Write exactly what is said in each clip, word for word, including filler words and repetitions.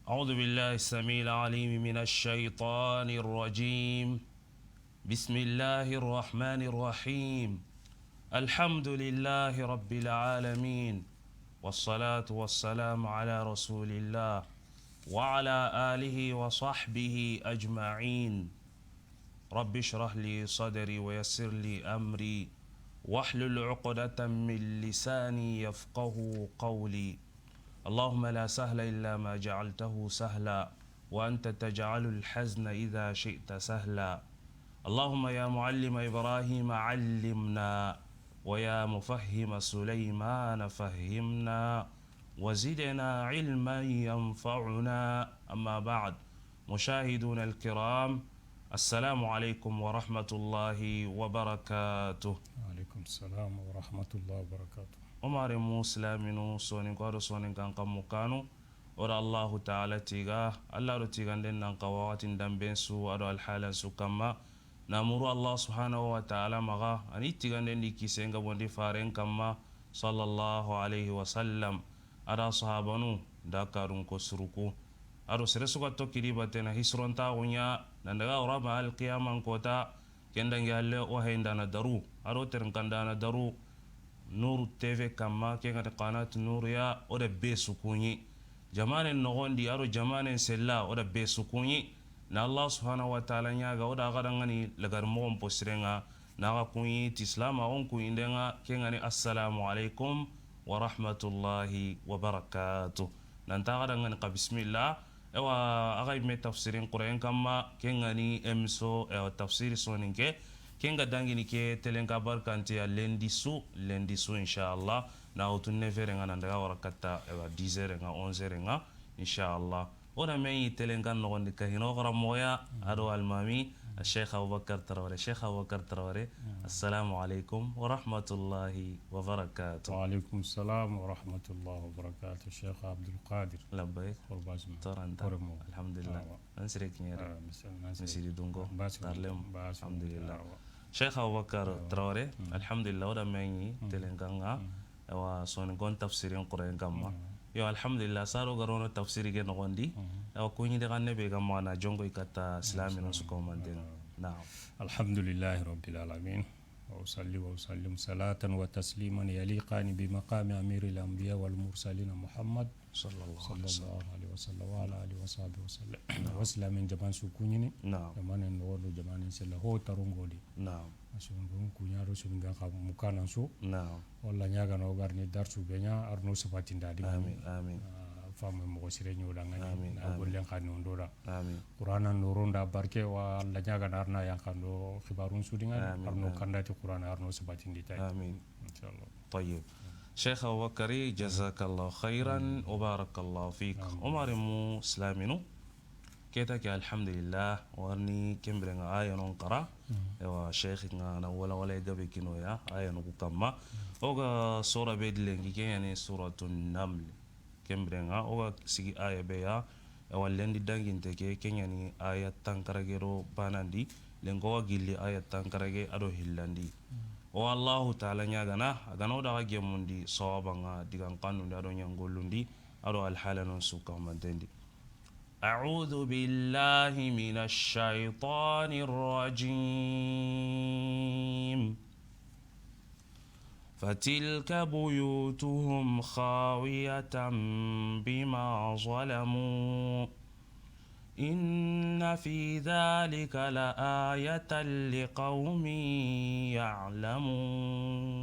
أعوذ بالله السميع العليم من الشيطان الرجيم. بسم الله الرحمن الرحيم. الحمد لله رب العالمين. والصلاة والسلام على رسول الله وعلى آله وصحبه أجمعين. رب اشرح لي صدري ويسر لي أمري واحلل عقدة من لساني يفقه قولي. اللهم لا سهل إلا ما جعلته سهلا وأنت تجعل الحزن إذا شئت سهلا. اللهم يا معلم إبراهيم علمنا ويا مفهم سليمان فهمنا وزدنا علما ينفعنا. أما بعد، مشاهدونا الكرام، السلام عليكم ورحمة الله وبركاته. وعليكم السلام ورحمة الله وبركاته. O maarenmu silaaminu, soninko do soninkan kanmu kaanu, o da Allahu Taala tiga, Alla do tiganden nan ka waxatin danben su, a do alhaalan su kanma, na muuru Allah subhanahu wa ta'ala maxa, a ni tiganden di kisen ga bondi faren kanma, sallallahu alayhi wa sallam, a da sahabanu, da karun ko suruku. A do sere su ga tokki di batte na hisirontaxu ɲa, nan daga wara ma alqiyaman kota, ken dangi halle o hayindana daru, a do terinkandana daru, Nour T V kanma, ken ga ti Qanat Nour ya, o da be su kuɲi. Jamanen noxon di, a do jamanen sella, o da be su kuɲi. Na Allah subhanahu wa ta'ala ɲaaga, o da xa dangani lagari moxon po siren ŋa, na xa kuɲi ti silaamaxun kuɲinden ŋa, ken ga ni assalamu alaikum wa rahmatullahi wa barakatuh. Nan ta xa dangani xa bismillah, Ewa, a ga yimme tafsirin Qur'an kanma, ken ga ni émission, ewa, tafsiri soninke, ken ga dangini ke telenka barkanti ya lundi su, lundi su, inshallah, na wutu neuf heures ŋa nan daga wara katta, ewa, dix heures ŋa, onze heures ŋa, inshallah. O na me yi telenkan noxon di ka hino xaranmoxo ya, a do almaami, Cheikh Aboubacar Traoré. Cheikh Aboubacar Traoré, assalamu alaikum wa rahmatullahi wa barakatuh. Wa alaikum salam wa rahmatullahi wa barakatuh, Cheikh Abdoul Qadir. Labbayk. Xorbasim. Toranta. Xoremo. Alhamdulillah. Awa. An sire kiɲere. Ah, mis-, an sire. Misiri dunko. Baasi. Tarlem. Baasi. Alhamdulillah. Awa. Cheikh Aboubacar Traoré, alhamdulillah, o da me yi telenkan ŋa. Ewa, soninkon tafsirin Qur'an kanma. Yo, alhamdulillah, saro ga ro no tafsiri ke noxon di. Ewa, kuɲi de xanne be ga maana jonko i katta silaaminu su komanten. Naam. Alhamdulillahi rabbil alamin. وأصلي وأسلم صلاة وتسليما يليقان بمقام أمير الأنبياء والمرسلين محمد صلى الله عليه وسلم. صلى الله عليه وسلم وعلى آله وصحبه وسلم. Naam. Wa silamen jaman su kuɲini. Naam. Jamanen noxon do jamanen sella ho tarungo di. Naam. Soninkan kuɲa do soninkan xa mukanan su. Naam. Walla ɲaagana o ga ri ni darsu be ɲa, a ri no sabatindi a di. Amin, amin. Ah, faamu moxo sire ɲo dangani. Amin, na amin. Gollen xa ni o ndo da. Amin. Qur'ana noron da barke wa Alla ɲaagana a ri na yanqando xibaarun su di ŋa ni. Amin, a ri no amin. Kanda ti Qur'ana a ri no sabatindi tay. Amin. Inshallah. Tayyib. Cheikh Aboubakari, jazakallahu khairan wa barakallahu fik. Amin. O maarenmu silaaminu. Ke ta ke, alhamdulillah, wari ni ken biren ŋa aya non xara. Ewa, Cheikh ŋa na wala wala gabe kino ya, aya no ku kanma. O ga sura be di lenki, ken ya ni Suratun Naml. Ken biren ŋa, o ga sigi aya be ya, ewa, lendi danginte ke, ken ya ni aya tankarage do baanandi, lenki o ga gilli aya tankarage a do hillandi. O Allahu Taala ɲaagana, a ga na o daga gemundi sawaban ŋa, digan xannundi, a do ɲangollundi, a do alhaalanon su kamantendi. أعوذ بالله من الشيطان الرجيم. فتلك بيوتهم خاوية بما ظلموا إن في ذلك لآية لقوم يعلمون.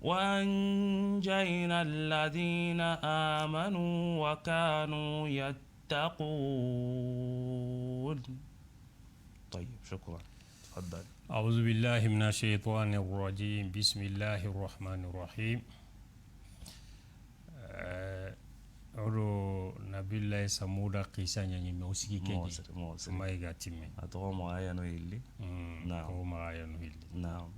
وأنجينا الذين آمنوا وكانوا يتقون. طيب، شكرا. تفضل. أعوذ بالله من الشيطان الرجيم. بسم الله الرحمن الرحيم. Eh, o do Nabiyullahi Samuda qisa ɲa ɲi me o sigi ke. Moxo siri, moxo siri. Ma i ga timme. A toxo ma aya no hilli. Mm, naam. Ko ma aya no hilli. Naam.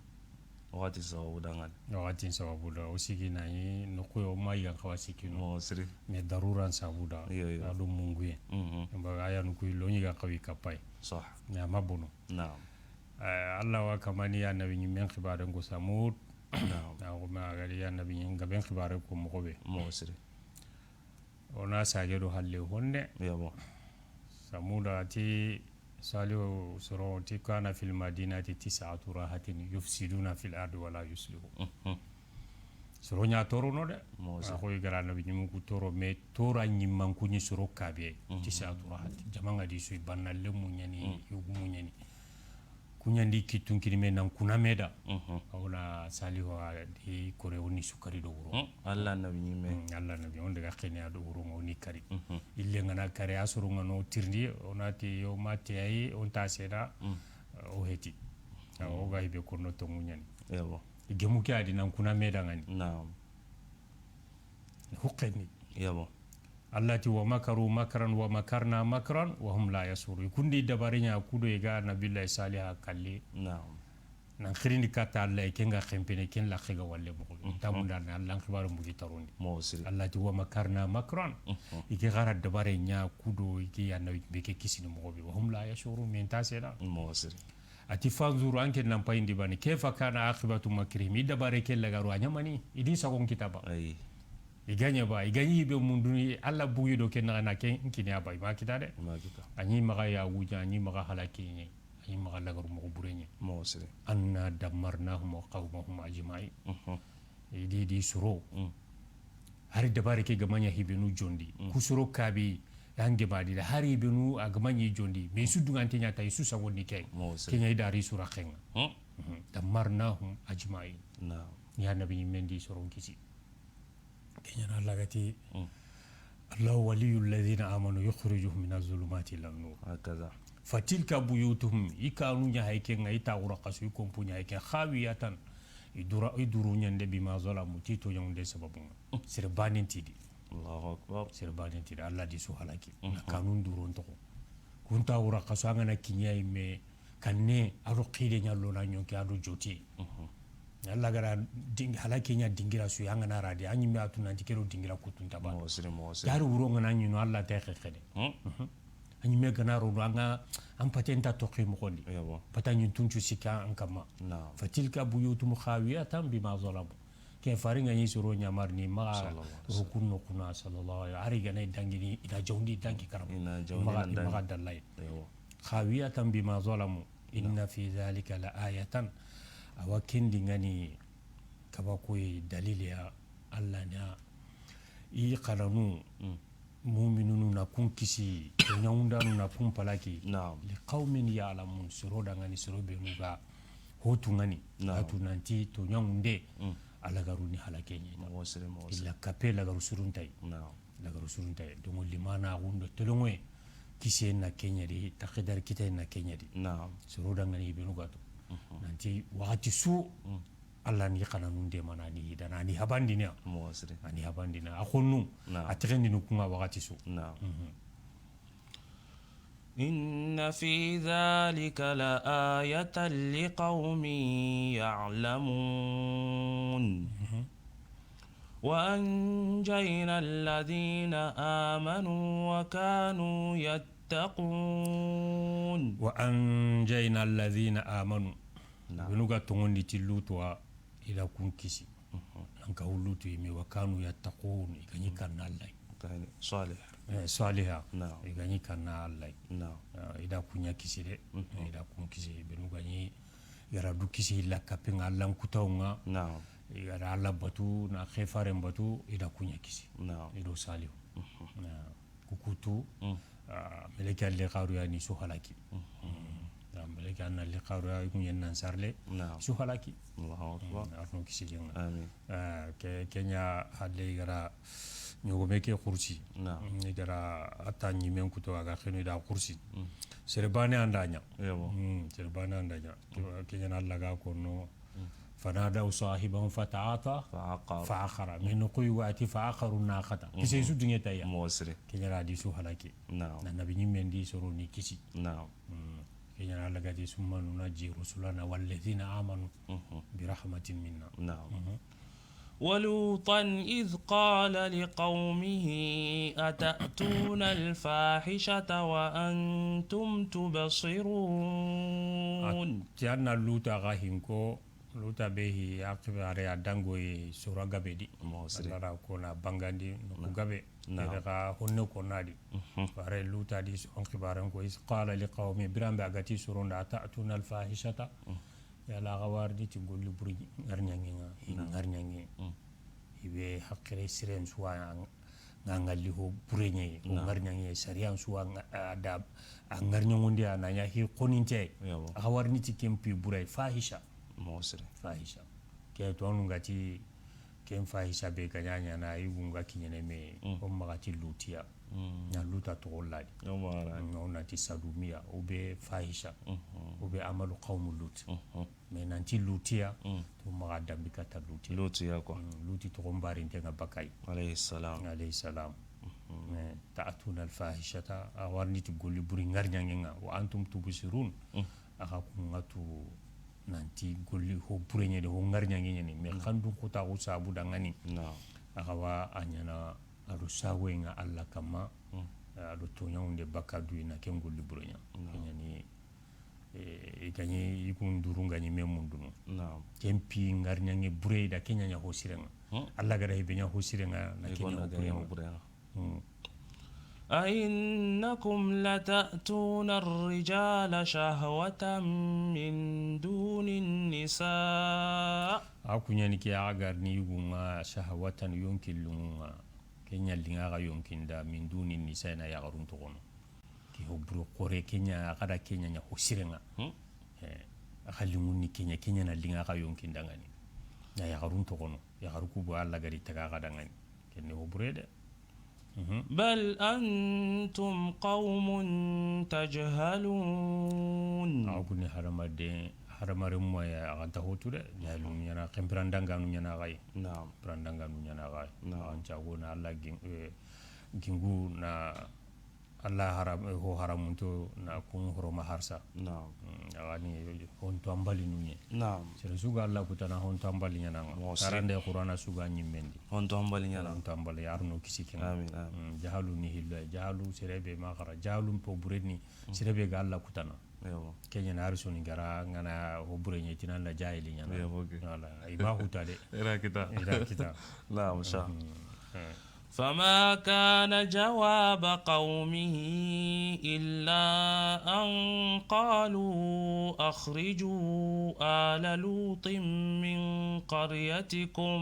Waxati sababu da ŋa ni. Waxati sababu da, o sigi na ɲi noxu yo ma i ga xawa sikki no. Moxo siri. Mais daruran sababu da. Iyo, iyo. A do munguye. Mhm. Ba aya no ku yi lo ɲi ga xawi kapay. Sah. Mais a ma bono. Naam. Eh, Alla wa kamani ya nabi ɲi men xibaaren ko Samud. Naam. Na ko ma a ga di ya nabi ɲi ga ben xibaare ko moxo be. Moxo siri. O na sage do halle honne. Yabo. Samuda ti Salihu soro ti: kana fil madinati tis'atu rahatin yufsiduna fil ardi wala yuslihu. Mhm. Soro ɲa torono de. Mosi. A xoyi gara nabi ɲimu ku toro, mais tora ɲimman kuɲi soro kabe. Mhm. Tis'atu rahat. Jamaŋa di su i banna lemu ɲani, yugumu ɲani. Kuɲandi kittun kini me nan kuna me da. Mhm. Awla Salihu a di kore woni sukari do wuro. Hmm, Allah nabi ɲimme. Hmm, Allah nabi, on daga xene a do wuro ŋa woni kari. Mhm. Ille ŋa na kare a soro ŋa no tirindi, o na ti yo ma te ayi, on ta seda, hmm, o heti. Hmm. O ga hibe konno tongu ɲani. Yabo. Gemu ke a di nan kuna me da ŋani. Naam. Hukkeni. Yabo. Allah ti: wa makaru makran wa makarna makran wa hum la yash'urun. I kundi dabare ɲa kudo i ga Nabillahi Saliha kalli. Naam. Nan xirindi katta Allah, i ken ga xenpene, ken laxe ga walle moxo. Mhm. Tamunda na Allah xibaaru mugi tarundi. Mo siri. Allah ti: wa makarna makran. Mhm. I ke xara dabare ɲa kudo, i ke ya na be ke kisini moxo be. Wa hum la yash'urun, men ta seda. Mo siri. A ti: fanzur, an ke nan payindi bani, kayfa kana aqibatu makrihim, i dabare ke lagaro a ɲamani, i di sagon kitaba. Ayi. I gaɲe ba, i gaɲi be munduni, Allah bugi do ke naxa na ke kini a ba, i ma kita de. I ma kita. A ɲi maxa ya wuja, a ɲi maxa halaki ɲe, a ɲi maxa lagaru moxo bure ɲe. Mo siri. Anna dammarnahum wa qawmahum ajma'in. Mhm. I di, di soro. Mm. Hari dabare ke ga ma ɲa hibenu jondi. Mm. Ku soro kabi, an ge ba di da. Hari hibenu a ga ma ɲi jondi. Mais su dungante ɲa ta, i su sago ni ke. Mo siri. Ke ɲa i dari sura xenga. Mm. Mhm. Dammarnahum ajma'in. Naam. Ya nabi ɲimme ndi soron kisi. Ke ɲa na lagati. Mm. Allahu waliyyu alladhina amanu yukhrijuhum mina zulumati ila nur. Hakaza. Fatilka buyutuhum, i kanu ɲa hay ke ŋa, i taxura xasu, i kompu ɲa hay ke, khawiyatan, i dura, i duru ɲande bima zalamu, ti toɲaŋunde sababu ŋa. Sere banen ti di. Allahu akbar. Sere banen ti di, Allah di su halaki. Mhm. Na kanun duron toxo. Kun taxura xasu, an ga na kiɲa yi me, kanne, a do xide ɲa lo na ɲonki, a do joti. Mhm. Allah gara ding-, halaki ɲa dingira su, an ga na radi, an ɲimme a tu nanti kero dingira kutun taba. Mo siri, mo siri. Dari wuro ŋa na ɲino, Allah te xexe de. Hmm. Mhm. A ɲimme ga na ro do, an ga, an pate nta toxi moxondi. Yabo. Pata ɲin tuncu sika an kama. Naam. Fatilka buyutuhum khawiyatan bima zalamu. Ke fari ŋa ɲi soro ɲamar ni maxa. Sallallahu alaihi wasallam. Rukun no kuna sallallahu alaihi. Hari ga na i dangini, i na jawndi dangi karama. I na jawndi maxa, nan i maxa dangi. Dallay. Yabo. Khawiyatan bima zalamu. Inna fi dhalika la ayatan. Awa ken di ŋa ni kaba koyi dalili ya, Allah na i xananu, mm, muminunu na kun kisi, toɲaŋundanu na kun palaki. Naam. Li qawmin ya'lamun, soro da ŋa ni, soro benu ga hotu ŋa ni. Naam. A tu nanti toɲaŋunde, mm, a lagaru ni halake ɲe. Mo siri, mo siri. Illa kape lagaru suruntayi. Naam. Lagaru suruntaye, dongo limana gundo tolongoye, kisiye na ke ɲa di, taxidar kitaye na ke ɲa di. Naam. Soro da ŋa ni hibenu ga tu. Mhm. Nanti waxati su, mm, Allah ni xananun demana ni hidana, ni habandina. Mo siri. A ni habandina. A xonnu, naam, a texendini ku ŋa waxati su. Naam. Mhm. إن في ذلك لآية لقوم يعلمون. Mhm. وأنجينا الذين آمنوا وكانوا يتقون. وأنجينا الذين آمنوا. Naam. Benu ga tonŋundi ti Lutu wa, i da kun kisi. Mhm. Nan ka Lutu yi me, wa kanu yattaqun, i ga ɲi kanna Allah. Kani Salih. Eh, Saliha. Naam. I ga ɲi kanna Allah. Naam. Ah, i da ku ɲa kisi de. Mhm. I da kun kisi. Benu ga ɲi, i ga ra du kisi illa kape ŋa, Allah nkutaw ŋa. Naam. I ga ra Allah batu, na xefaren batu, i da ku ɲa kisi. Naam. I do Salihu. Mhm. Naam. Kukutu, mm, ah, meleke a lixaru ya ni su halaki. Mm. Mm. Ah, meleke a na lixaru ya, i kun yen nan sarle, naam, su halaki. Allahu akbar. Mm, arno kisi jenga. Amin. Ah, ke, ke ɲa halle i ga ra ɲogome ke xursi. Naam. Mm, i ga ra a ta ɲimen kuto a ga xenu i da xursi. Mm. Sere bane anda ɲa. Yabo. Mm, sere bane anda ɲa. Ke, mm, ke ɲa na Allah ga konno. Mm. فنادوا صاحبهم فتعاطى فعقر. فعقر. Mais noqu yogo a ti فعقروا الناقة. Mhm. Kise su dinge taya. Mo siri. Ke ɲa ra di su halaki. Naam. Na nabi ɲimme ndi soro ni kisi. Naam. Mm. Ke ɲa ra Allah ga ti ثم ننجي رسلنا والذين آمنوا, mhm, برحمة منا. Naam. Mhm. ولوطا إذ قال لقومه أتأتون الفاحشة وأنتم تبصرون. A ti an na Luta ga hinko, Luta be hi a xibaare a dangoye sura gabe di. Moxo siri. Alla ra ko na bangandi no ku gabe. Naam. Ere xa honne ko na di. Mhm. Bare Luta di so on xibaaren ko, is qala li qawmi, biranbe a ga ti soron da, ta'tuna al fahishata. Mm. Yala xa wari ni ti golli buri ŋarɲaŋe ŋa, hi ŋarɲaŋe. Mm. I be haqqile siren su wa ŋa ŋalli ho bureɲe, ho ŋarɲaŋe, sariyan su wa ŋa, a da, a ŋarɲaŋundi a na ɲa hi xoninte. Yawa. A xa wari ni ti ken pi bure fahisha. Moxo siri. Fahisha. Ke to anu ga ti ken fahisha be ga ɲa ɲaana, i gunga kiɲene me, mm, o maxa ti Lutiya. Mm. Na Luta toxo ladi. Yawa. Mm, o na ti Sadumiya, o be fahisha. Mhm. O be amalu qawmu Lut. Mhm. Mais nanti Lutiya, mm, to maxa dambi kata Lutiya. Lutiya, quoi. Mm, Luti toxon barinte ŋa bakay. Alayhi salam. Alayhi salam. Mhm. Mais ta'tuna al fahishata, a wari ni ti golli buri ŋarɲaŋe ŋa, wa antum tubsirun. Mm. A xa ku ŋa tu nanti golli ho bureɲe de, ho ŋarɲaŋe ɲa ni. Mais, mm, xandun kota xo sabu da ŋa ni. Naam. A xa wa a ɲaana a do sagoye ŋa Alla kamma, mm, a do toɲawunde baka du i na ken golli bureɲa. Naam. Ken ɲa ni Eh, i ga ɲi, i kun duru ga ɲi me mundunu. Naam. Ken pi ŋarɲaŋe bure da ke ɲa ɲa ho siren ŋa. Hmm. Alla ga da i be ɲa ho siren ŋa na ke ɲa ho bure ŋa. Hmm. أئنكم لتأتون الرجال شهوة من دون النساء. A ku ɲa ni ke a ga ni yugu ŋa shahwatan yonki lungu ŋa. Ke ɲa linŋa ga yonkin da min duni nisa na yaxarun toxo no. Ke ho bure xoore ke ɲa, a xa da ke ɲa ɲa ho siren ŋa. Hmm. Eh, a xa linŋun ni ke ɲa, ke ɲa na linŋa xa yonkin da ŋa ni. Na yaxarun toxo no, yaxaru ku bo Alla ga ri taga xa da ŋa ni. Ken ni ho bure de. Mhm. بل أنتم قوم تجهلون. A ku ni hadamaden, hadamaren moya a xa nta ho tu de. Jahilun ɲa na, ken pirandanganu ɲa na xa yi. Naam. Pirandanganu ɲa na xa yi. Naam. A xa nta go na Alla gin-, eh, gingu na Alla haram, eh, ho haramunto na kun horoma harsa. Naam. Mm, a ga ni honto an bali nu ɲa. Naam. Sere su ga Alla kutana honto an bali ɲa na ŋa. Moxo siri. Tarande Qur'ana su ga ɲimmendi. Honto an bali ɲa na. Honto an bali, Alla na o kisi ken ŋa. Amin, amin. Mm, jahalu ni hillo, jahalu sere be ma xara, jahalu po bureni, mm, sere be ga Alla kutana. Ewa. Ke ɲa na hari soni gara ŋa na ho bure ɲa i ti na Alla jahili ɲa na. Ewa, ok. Voilà. I ma huta de. I ra kita. I ra kita. Naam, sha. Mhm. Eh. فما كان جواب قومه إلا أن قالوا أخرجوا آل لوط من قريتكم.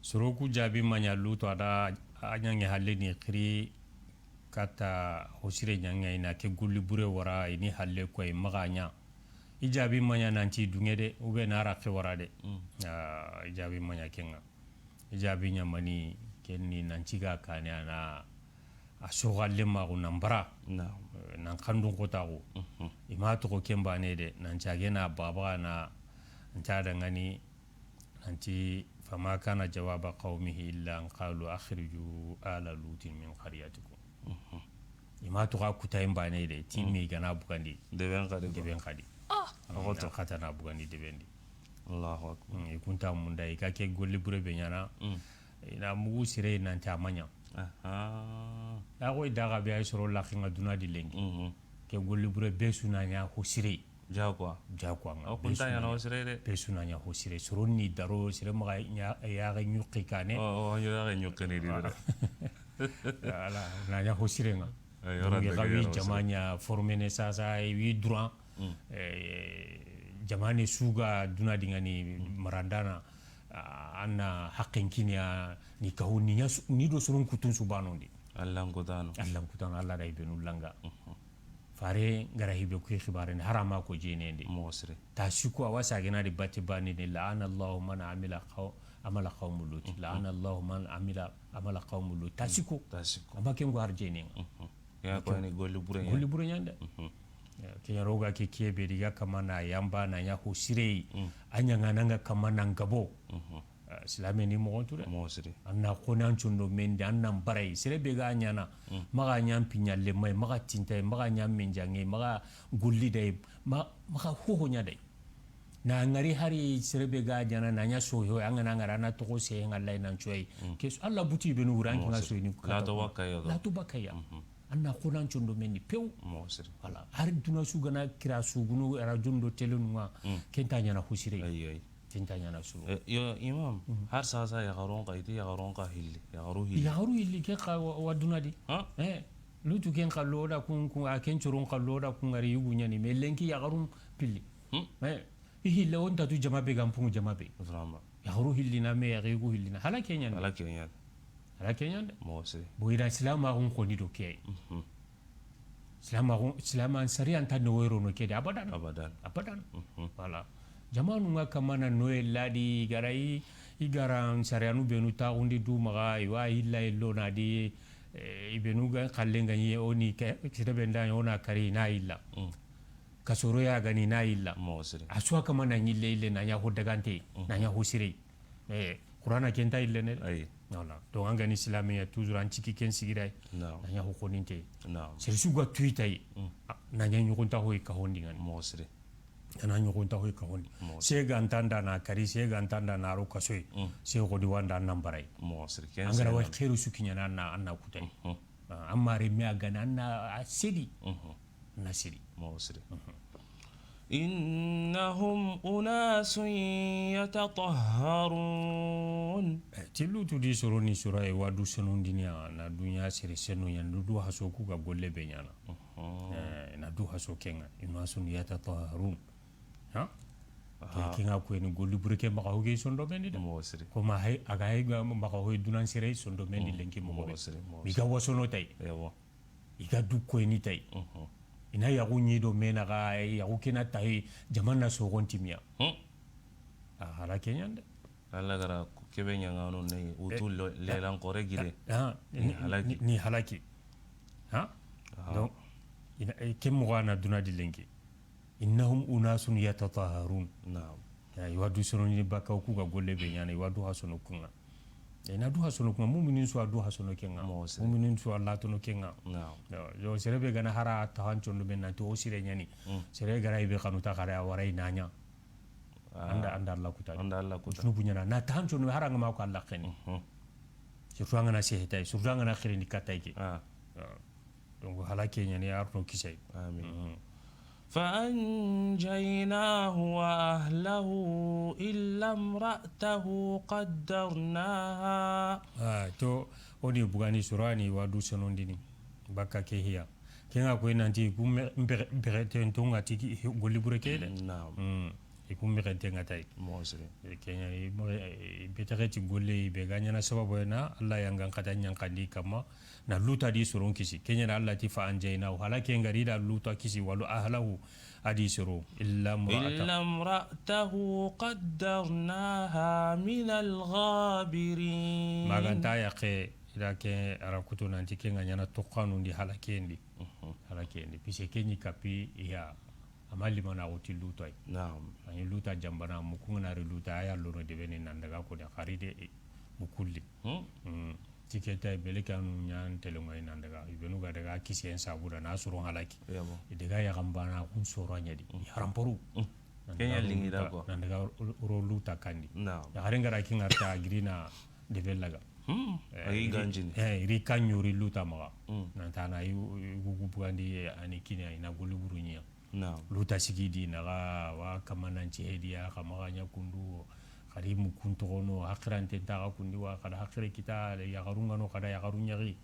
Soro ku jaabi ma ɲa Lutu a da a ɲaŋe halle ni xiri kata ho sire ɲaŋe i na ke golli bure wara i ni halle ko i maxa ɲa. I jaabi ma ɲa nanti duŋe de, ou bien na raqe wara de. Mm. Ah, i jaabi ma ɲa ken ŋa. I jaabi ɲa mani, ken ni nan ciga kane a na a soxalle maxu nan bara. Naam. Eh, nan xandun xotaxu. Mhm. I ma toxo ken bane de, nan cage na babaxa na nta dangani nanti, فما كان جواب قومه إلا أن قالوا أخرجوا آل لوط من قريتكم. Mhm. I ma toxo a kutayen bane de, ti, mm, me i ga na bugandi. Deben xadi. Deben xadi. Ah. A xoto. Xata na bugandi deben di. Allahu akbar. Mm, i kunta munda, i ga ke golli bure be ɲaana. Mm. I na mugu sire nanti a ma ɲa. Aha. A xoyi daga be ay soro laxi ŋa duna di lenki. Mhm. Ke golli bure be su na ɲa ho sire. Jakuwa. Jakuwa ŋa. O kunta ɲaana ho sire de. Be su na ɲa ho sire. Soro ni daro sire maxa ɲa, yaxe ɲuqi kane. O, o, yaxe ɲuqi ni di de. Voilà, na ɲa ho sire ŋa. Ay, donc, i xa wi jama ɲa formene sasa, i wi duran. Mm. Eh, jamaane su ga duna di ŋa ni, mm, marandana, a, a na haqqen kini ya ni kahu ni ɲa su-, ni do soron kutun su banondi. Allan kutano. Allan kutano, Alla da i benu langa. Mhm. Fare ngara hibe ku xibaare ni harama ko jene ndi. Moxo sire. Ta siko a wa sagena di bati bani ni, لعن الله من عمل قو-، عمل قوم لوط. Mhm. لعن الله من عمل عمل قوم لوط. Ta siko. Ta siko. A ma ken go har jene ŋa. Mhm. Ya ko ni golli bure ɲa. Golli bure ɲa nda. Mhm. Ke ɲa roga ke kebe di ga kama na yamba na ɲa ho sire. Mm. A ɲaŋana ŋa kama na ŋa bo. Mhm. Ah, silame ni moxon tu de. Moxo siri. A na xo nan condo mendi, a na n baray. Sere be ga ɲaana, mm, maxa ɲa n piɲalle may, maxa tintay, maxa ɲa menjange, maxa golli day, ma-, maxa hoho ɲa day. Na ŋari hari sere be ga ɲaana, na ɲa soho, an ga na ŋara, a na toxo se ŋa lay nan coy. Mm. Ke su-, Alla buti benu wuran ki ŋa soy ni. Lato bakaya. Lato bakaya. Mhm. A na xo nan condo mendi pew. Moxo siri. Voilà. Hari duna su ga na kira su gunu radio ndo télé nu ŋa, mm, ken ta ɲaana ho sire. Ayi, ayi. Tinta ɲana suru. Eh, yo, imam, har sasa yaxarun xa, i ti yaxarun xa hilli, yaxaru hilli. Yaxaru hilli, ke xa wa, wa duna di. Ha? Eh, Lutu ken xallo da kun, kun, a ken coron xallo da kun ŋari yugu ɲani, mais lenki yaxarun pilli. Hmm. Eh, i hilla on tatu jama be ga mpungu jama be. Vraiment. Yaxaru hillina, mais yaxi yugu hillina. Hala ke ɲani. Hala ke ɲani. Hala ke ɲani de. Moxo siri. Bo i da silamaxun xoni do ke. Mhm. Silamaxu, silaman sariya nta no wero no ke de abadan. Abadan. Abadan. Mhm. Voilà. Jamanu ŋa kamana noye ladi i gara i, i gara sariyanu benu taxundi du maxa, i wa yilla yillo na di, eh, i benu ga xallen ga ɲi, o ni ke, sere be nda o na kari na yilla. Mm. Kasoro ya gani na yilla. Moxo siri. A suwa kamana ɲille yille na ɲa ho dagante, na ɲa ho sire. Eh, Qur'ana ken ta yille ne. Ayi. Voilà. Donc, an ga ni silamiya, toujours an ciki ken sigira. Naam. Na ɲa ho xoninte. Naam. Sere su ga tuyi tayi. Mm. A, na ɲa ɲogonta hoyi ka hondi ŋani. Moxo siri. A na ɲogonta hoyi ka hondi. Moxo siri. Se ga ntanda na kari, se ga ntanda na ro kasoyi. Mm. Se xodi wanda nan baray. Moxo siri. Ken an ga ra wa xeeru su kiɲana na, an na kutay. Mhm. Ah, amma remme a gana an na a sedi. Mhm. Nasiri. Moxo siri. Mhm. إنهم أناس يتطهرون. Eh, ti Lutu di soro ni soro, i wa du senundini ya, na duɲa sere senu ɲa, du haso ku ga golle be ɲana. Mhm. Eh, na du haso ke ŋa, أناس يتطهرون. Ha? Ke, ke ŋa ko ni golli burke maxa hoge sondo mendi da. Moxo siri. Ko ma hay, a ga hay ga maxa hoy dunan sere sondo mendi lenki moxo be. Moxo siri, moxo siri. Mi ga wasono tay. Ewa. I ga du koyini tayi. Mhm. I na yaxu ɲi do me naxa, yaxu ke na tayi, jaman na soxon timiya. Hmm. A hala ke ɲan de. Alla gara kebe ɲaŋano ne, utu lelan xore gide. Ah, ni, ni halaki. Ni halaki. Ha? Ah. Donc, ina, eh, ke moxo a na duna di lenki. إنهم أناس يتطهرون. Naam. Ya, i wa du sono ni baka ku ga golle be ɲana, i wa du hasono ku ŋa. E na du hasono ku ŋa, muminin su a du hasono ke ŋa. Moxo siri. Muminin su a latono ke ŋa. Naam. Yo, yo, sere be gana hara tahan condo men nanti o sire ɲani. Mm. Sere gara i be xanu ta xara a wara i na ɲa. Ah. Anda, anda Alla kuta. Anda Alla kuta. Junubu ɲana. Na tahan condo hara ŋa ma ko Alla xeni. Mhm. Surtout an ga na sehe tay, surtout an ga na xirindi katay ke. Ah. Ah. Donc, hala ke ɲani arno kisay. Amin. Mhm. فأنجيناه وأهله إلا امرأته قدرناها. Ah, to, o ni bugani surani wa du senondini. Baka ke hiya. Ke ŋa ko nanti ku me, mbere, mbere ten to ŋa tiki golli bure ke de. Naam. Hmm. I ku mexente ŋa tayi. Moxo siri. E, ke ɲa, i moxe, e, i be texe ti golle, i be ga ɲana sababu ya na, Alla ya ŋa n xata ɲankandi kamma, na Luta di soron kisi. Ke ɲa na Alla ti فأنجيناه, hala ke ŋa ri da Luta kisi, وأهله, a di soro, إلا امرأته. إلا امرأته قدرناها من الغابرين. Maganta yaxe, i da ke a ra kutu nanti ke ŋa ɲana toxanu ndi hala ke ndi. Mhm. Hala ke ndi. Puisque ke ɲi kapi, iya. A ma limanaxu ti Luta yi. Naam. A ni Luta janbana, muku ŋa na ri Luta, a ya lono debe ni nan daga ko de xari de, e, mukulli. Hmm. Hmm. Ti ke ta yi, melekanu ɲa n tele ŋa yi nan daga. I benu ga daga kisiyen sabu da na soro halaki. Yabo. I daga yaxanbana kun soro ɲa di. Hmm. Yaxaran paru. Hmm. Ke ɲa lingi da ko. Nan daga ro, ro Luta kandi. Naam. Yaxaren ga ra ki ŋa ri ta giri na debe laga. Hmm. Eh, a yi ganjini. Eh, i ri ka ɲori Luta maxa. Hmm. Nan ta na i, i gugu bugandi, eh, a ni kini ya, i na golli buru ɲa. Naam. Luta sigi di naxa, wa kamanan ci hediya, xa maxa ɲa kundu, xari mukun toxono, haxirante nta xa kundi wa, xada haxire kita, yaxarun ŋa no, xada yaxarun ɲaxi.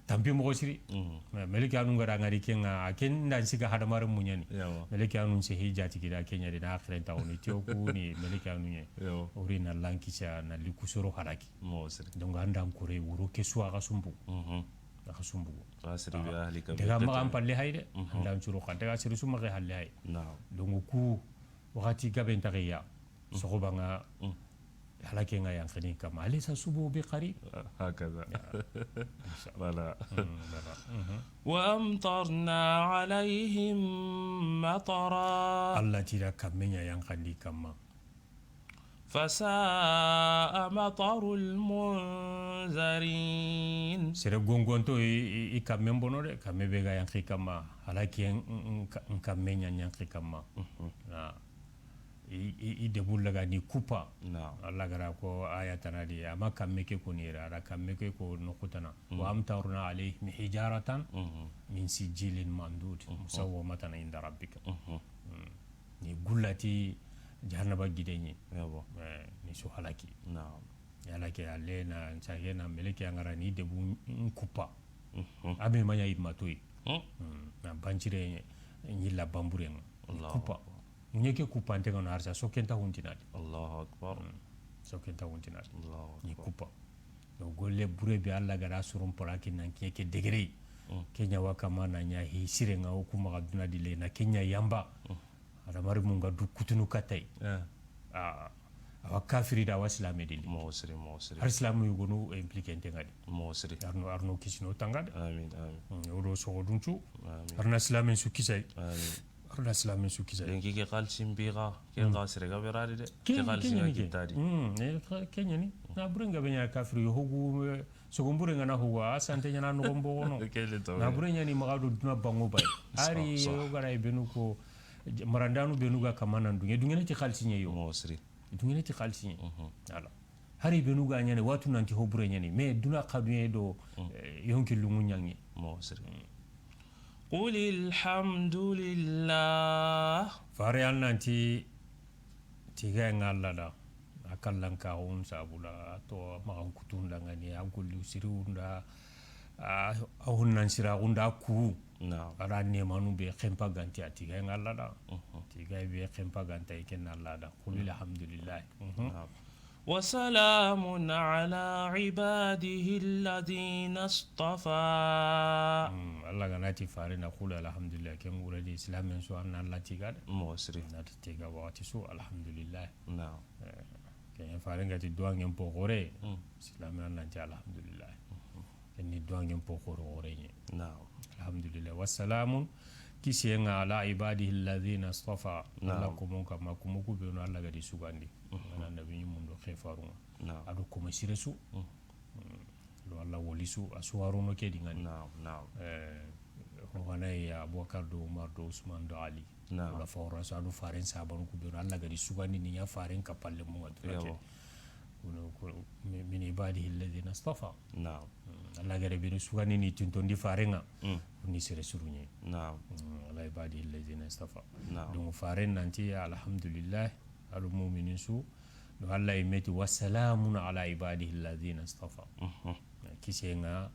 Tampi moxo siri. Mhm. Mais melikanu ŋa ra ŋa ri ke ŋa, a ken da n siga hadamaren muɲani. Yawa. Melikanu n se hijati gida ke ɲa di na haxiren taxuni, tiyo ku ni melikanu ɲe. Yawa. O ri na lankisa, na likusoro halaki. Moxo siri. Donc, an da n kore wuro ke su a xa sumbu. Mhm. A xa sumbu. Asri bi ahlika. Daga maxa an palle hayde. Mhm. An da n curo xa daga siri su maxa halle hay. Naam. Donc, ku waxati gabe ntaxiya. Mm. Soxoba ŋa. Mm. Hala ke ŋa yanqini kamma. أليس الصبح بقريب. Ah, hakaza. Ya. Voilà. Mm, voilà. Mhm. وأمطرنا عليهم مطرا. Alla ti da kamme ɲa yanqandi kamma. فساء مطر المنذرين. Sere gongonto i, i, i kamme bono de, kamme be ga yanqi kamma. Hala ke n, n, n kamme ɲa yanqi kamma. Mhm. Na. I, i, i debu laga ni kupa. Naam. Alla ga ra ko aya tana di, a ma kamme ke koni ra, a ra kamme ke ko noxu tana. Mhm. وأمطرنا عليهم حجارة من سجيل منضود مسومة عند ربك. Mhm. Mm. Ni gullati, Jahannaba gide ɲi. Yabo. Eh, ni su halaki. Naam. Yala ke alle na nsage na meleke angara ni debu n-, n-, kuppa. Mhm. Abe manya ibmatoy. Hmm. Hmm. Na bancire ɲi la bambure nga. Allahu Akbar. Kuppa. Ɲeke kuppa ante ngano harsa so kenta huntinadi. Allahu Akbar. Hmm. So kenta huntinadi. Allahu Akbar. Ni kuppa. No golle bure be Allah gara suron poraki nan ke ke degere. Hmm. Kenya wa kama na nya hi sire nga o kuma ga duna dile na kenya yamba. Hmm. Adamari mun ga du kutunu katay. Eh. A, awa kafiri da, awa silame di. Mo siri, mo siri. Har silamu yugonu impliqué nte ngadi. Mo siri. Arno, arno kisino tangade. Amin, amin. Hmm, odo sogo duncu. Amin. Arna silamen su kisay. Amin. Arna silamen su kisay. Lenki ke xalisi mbixa, ken xa sere ga beradi de. Ke xalisi ga kitadi. Hmm, e xa-, ke ɲani. Na burenga benya kafiri hogu, eh, sogo burenga na hogu, a sante ɲana no gombo wono. Kele to. Na bure ɲani maxa do duna bango bay. Ari o gara benu ko, marandanu benu ga kamana dunge, dungene ti xalisi ɲe yo. Mo siri. Dungene ti xalisi ɲe. Mhm. Ala. Hari benu ga ɲane watu nanti ho bure ɲani. Mais duna xaduye do, eh, yonki lungu ɲangi. Mo siri. قل الحمد لله. Fare an nanti tiga nga Allah da. A kallan ka hon sabula to maxan kutunda ngani a golli siriwunda a, a hunnan siraxunda ku. Naam. Ala nemanu be xempa ganti a tiga nga Allah da. Mhm. Tiga be xempa ganta iken Allah da. Qul alhamdulillah. Mhm. Naam. وسلام على عباده الذين اصطفى. Hmm, Allah ga na ti fare na qul alhamdulillah, ken gure di silamen su an na Allah tiga de. Mo siri. Na ti tiga waxati su alhamdulillah. Naam. Eh, ken fare nga ti duwangen po xore. Hmm. Silamen an nan ti alhamdulillah. Mhm. Ken ni duwangen po xoro xore ɲe. Naam. Alhamdulillah. Wasalamun, kisiye nga ala ibadihi alladhina istafa. Naam. Allah komon kamma, komo ku benu Allah ga di sugandi. Mhm. Ana nabi ɲi mundo xefarunga. Naam. Ado komo sire su. Mhm. Mm. Do Allah woli su, a suwarono ke di ngani. Naam, naam. Eh, ho gana ya Abubakar do Umar do Usman do Ali. Naam. Wala fawra su ado faren sabanu ku benu Allah ga di sugandi ni ya faren kapalle mu ngatu. Yabo. Kuno, kuno, mi-, min ibadihi alladhina istafa. Naam. Mm, Allah gere benu sugani ni tintondi farenga. Mm. Ni sere suruɲe. Naam. Mm, ala ibadihi alladhina istafa. Naam. Donc faren nanti alhamdulillah, al mu'minin su, no Allah imeti wa salamun ala ibadihi alladhina istafa. Mhm. Kise nga,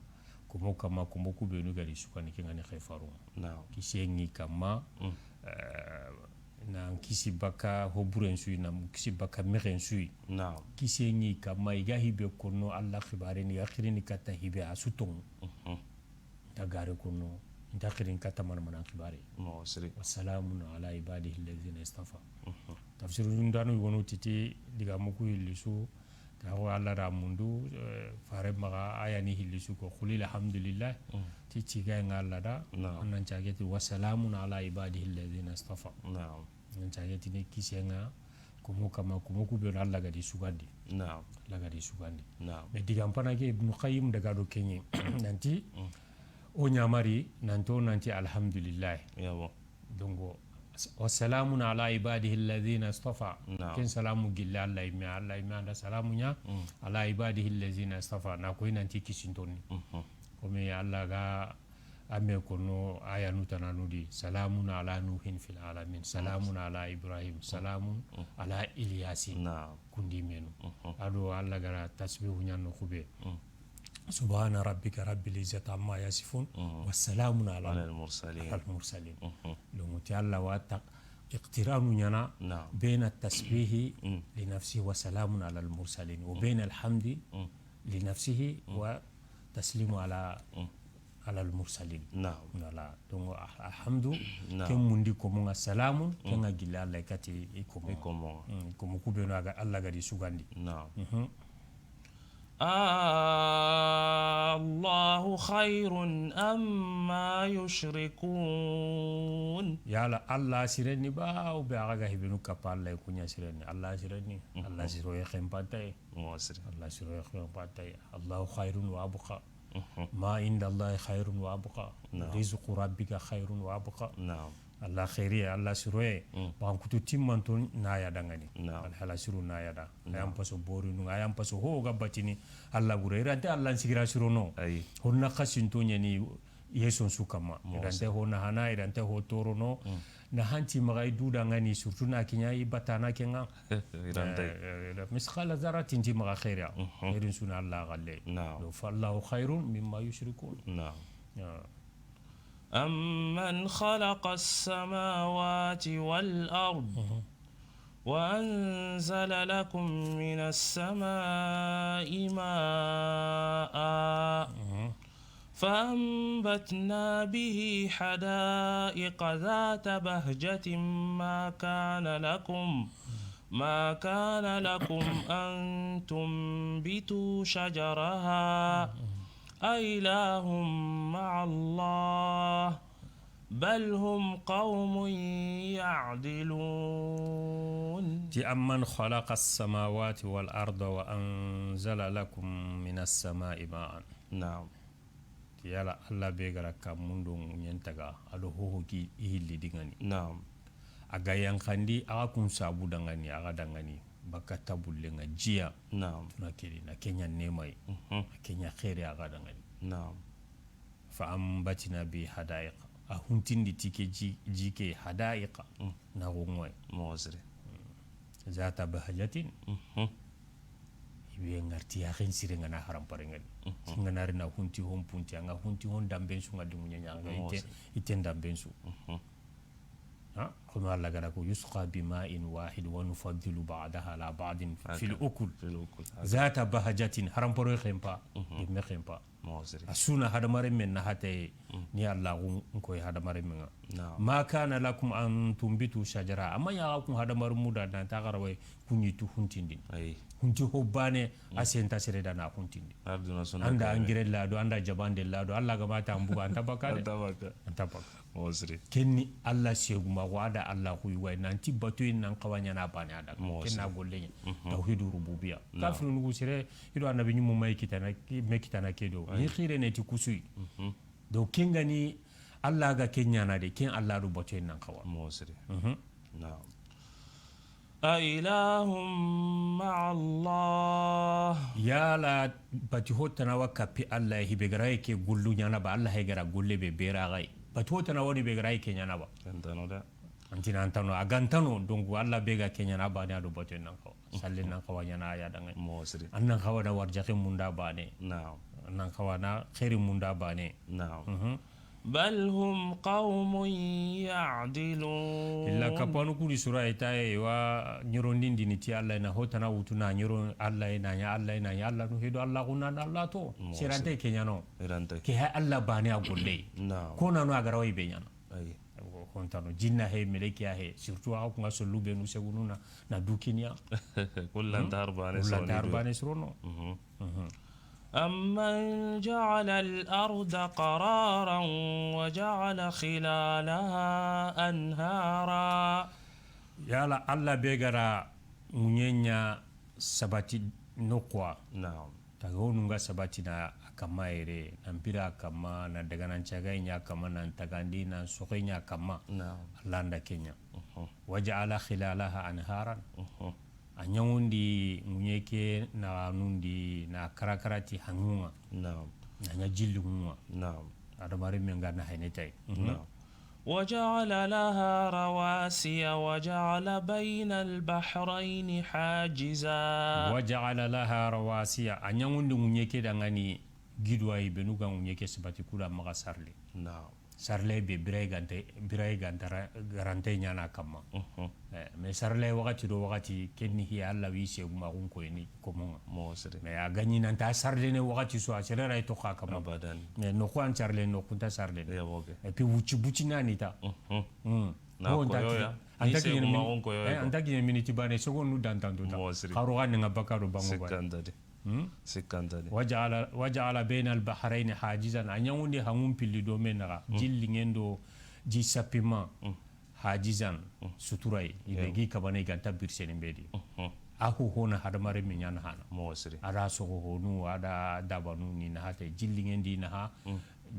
komo kama, komo ku benu gari sugani ke ngani xefaru. Naam. Kise ngi kama, mm, eh, nan kisi baka hoburen suyi, nan kisi baka mexen suyi. Naam. Kise ngi kama, i ga hibe konno Allah xibare ni, ga xirini katta hibe a su tongu. Mhm. Nta gare konno, nta xirin katta mana mana xibare. Mo siri. Wa salamun ala ibadihi alladhina istafa. Mhm. Tafsiru ndanu yogonu titi diga muku hillisu, Taxo Allah da mundu, eh, fare maxa aya ni hilli su ko, qul alhamdulillah, mm, ti ciga nga Allah da, naam, an nan cageti wa salamun ala ibadihi alladhina istafa. Naam. An nan cageti ni kise nga, komo kama, komo ku benu Allah ga di sugandi. Naam. Allah ga di sugandi. Naam. Mais digan pana ke Ibn Qayyim daga do kenye, nanti, mm, o ɲamari, nanto nanti alhamdulillah. Yabo. Donc, wa salamun ala ibadihi alladhina istafa. Naam. Ken salamu gilla Allah yimme, Allah yimme anda salamu ɲa, mm, ala ibadihi alladhina istafa. Na koy nanti kisintoni. Mhm. Comme Allah ga a me kono ayanu tananu di, salamun ala Nuhin fil alamin, salamun ala Ibrahim, salamun, mm, ala Ilyasin. Naam. Kundi menu. Mhm. Ado Allah gara tasbihu ɲa no kube. Mm. Subhana rabbika rabbil izzati amma yasifun, mhm, wa salamun ala, ala al mursalin. Ala al mursalin. Mhm. Donc, ti Allah wa ta iqtiranu ɲana, naam, bayna tasbihi, mm, li nafsihi wa salamun ala al mursalin, wa, mm, bayna alhamdi, mm, li nafsihi, mm, wa taslimu ala, mm, ala al mursalin. Naam. Voilà. Donc, ah, alhamdu, naam, ken mundi komo nga salamun, mm, ken nga gilla Allah kati i komo. I komo. Mm, komo ku benu a ga Allah ga di sugandi. Naam. Mhm. Allahu khayrun amma yushrikun. Yala Allah sirenni ba, ou bien a ga hibenu kapa Allah kunya sirenni? Allah sirenni. Mhm. Allah siro ya khempatay. Mo siri. Allah siro ya khempatay. Allahu khayrun wa abqa. Mhm. Ma inda Allahi khayrun wa abqa. Naam. Rizqu rabbika khayrun wa abqa. Naam. Allah xeeriye, Allah siroye, mm, bankutu timmanto na ya dangani. Naam. Alhala siru na ya da. Naam. Ayan paso borinu, ayan paso ho ga batini Allah gure. Irante Allah sigira sirono. Ayi. Honna xasinto ɲani yeson su kama. Irante ho nahana, irante ho torono. Mm. Na hanti maxa i du dangani, surtout na kiɲa i batana kenga. Irantay. Eh, eh, misqala zarratin ti maxa xeeriya. Mhm. Xeerin suna Allah galle. Naam. Do fallahu khairun mimma yushrikun. Naam. Ya. أمن خلق السماوات والأرض وأنزل لكم من السماء ماء فأنبتنا به حدائق ذات بهجة ما كان لكم ما كان لكم أن تنبتوا شجرها أإله مع الله بل هم قوم يعدلون. Ti أمن خلق السماوات والأرض وأنزل لكم من السماء ماء. Naam. Ti yala Alla be ga ra kanmun do ŋuɲen taga, a do hoho ki i hilli dingani. Naam. A ga yanqandi, a ga kun sabu dangani, a ga dangani, baka tabullenga jiya. Naam. Tuna kedi, na kenya nemai. Mhm. Na kenya xeeri a ga dangani. Naam. فأنبتنا به حدائق. A huntindi ti ke ji, ji ke hadaiqa. Mm. Na gongoy. Moxo siri. Zata bahajatin. Mhm. I be ŋa ri ti yaxen sire ŋa na harampare ŋa di. Mhm. Ti ŋa na ri na hunti hon punti, a ŋa hunti hon damben su ŋa di ŋuɲeɲa, a ŋa ite, ite damben su. Mhm. Ha? Kono Alla ga na ko, يسقى بماء واحد ونفضل بعضها على بعض في الأكل. في الأكل. Zata bahajatin, haramparo xenpa, mhm, gemme xenpa. Moxo siri. A su na hadamaren men na hataye, mm, ni Alla gun koy hadamaren men ŋa. Naam. ما كان لكم أن تنبتوا شجرها. A ma ɲa xa kun hadamaren mu da nan ta xara way kun yi tu huntindini. Ayi. Hunti ho baane, mm, a senta sere da na huntindi. Anda angire lado, anda jabande lado, Alla ga ma ta an buga, an ta baka de. An ta baka. An ta baka. Moxo siri. Ken ni Alla seguma, wa da Alla xuyi way, nanti batuyen nan xawa ɲaana baane a da. Moxo siri. Ken na golle ɲa. Mhm. Tawhidu rububiya. Naam. Kafirunu ku sere, i do annabi ɲumu may kitana, me kitana ke do. Ayi. Ni xire ne ti kusuyi. Mhm. Do ken ga ni Alla ga ke ɲaana de, ken Alla do batuyen nan xawa. Moxo siri. Mhm. Naam. أإله مع الله. Yala bati ho tana wa kapi Alla, hi be ga ra ke gollu ɲaana ba, Alla he ga ra golle be bera gai. Bati ho tana wa ni be ga ra ke ɲaana ba. Antano da. Antina antano, a ga ntano, donc Alla be ga ke ɲaana baane a do batuyen nan xawa. Salle nan xawa ɲaana a ya dangani. Moxo siri. An nan xawa na warjaxe munda baane. Naam. An nan xawa na xeeri munda baane. Naam. Mhm. بل هم قوم يعدلون. Illa kapanu kudi sura ita e wa ɲorondindini ti Alla na ho tana wutu na ɲoro Alla na ɲa, Alla na ɲa, Alla no hedo Alla guna na Alla to. Moxo siri. Sirante ke ɲaano. Irante. Ke ha Alla baane a golle. Naam. Ko nano a ga ra way be ɲaana. Ayi. Hontano, jinna he, melekiya he, surtout a ku ŋa sollu be nu segunu na, na du kiniya. Kullan tar baane srono. Kullan tar baane srono. Mhm. Mhm. أمن جعل الأرض قرارا وجعل خلالها أنهارا. Yala Alla be ga ra ŋuɲeɲa sabati noxuwa. Naam. Taga honu ŋa sabatini a kanma yere, nan bira a kanma, nan daganancagaye ɲa a kanma, nan tagandi, nan soxe ɲa a kanma. Naam. Alla nda ke ɲa. Mhm. وجعل خلالها أنهارا. Mhm. A ɲaŋundi ŋuɲe ke naxanundi na karakara ti haŋun ŋa. Naam. Na ɲa jilli ŋun ŋa. Naam. Hadamarenmen ga na hayne tay. Mhm. Naam. وجعل لها رواسي وجعل بين البحرين حاجزا. وجعل لها رواسي. A ɲaŋundi ŋuɲe ke dangani giduwayi benu ga ŋuɲe ke sabati kuda maxa sarle. Naam. Sarle be birayi ganta, birayi ganta ra-, garante ɲaana kanma. Mhm. Eh, mais sarle waxati do waxati, ken ni hiya Alla wi segumaxun koyini komo ŋa. Moxo siri. Mais a ga ɲi nanta sarlene waxati su, a sere ray toxa kanma. Abadan. Mais noxu an sarle, noxu nta sarlene. Ya, ok. Et puis wuci buci nani ta. Mhm. Hmm. Na koyoya. Anta kiɲe miniti baane, seconde nu dantanto ta. Moxo siri. Xaro ga ni ŋa baka do bango ba. Sikkanta de. Hmm? Sikkanta de. وجعل، وجعل بين البحرين حاجزا. A ɲaŋundi haŋun pilli do me naxa. Hmm. Ji liŋen do ji sappiman. Hmm. Hajizan, suturay, i be gi kabane i ganta birseni be di. Mhm. A ho hona hadamarenme ɲa naha na. Moxo siri. A da soxo honu, a da dabanu ni naha te, ji liŋen di naha,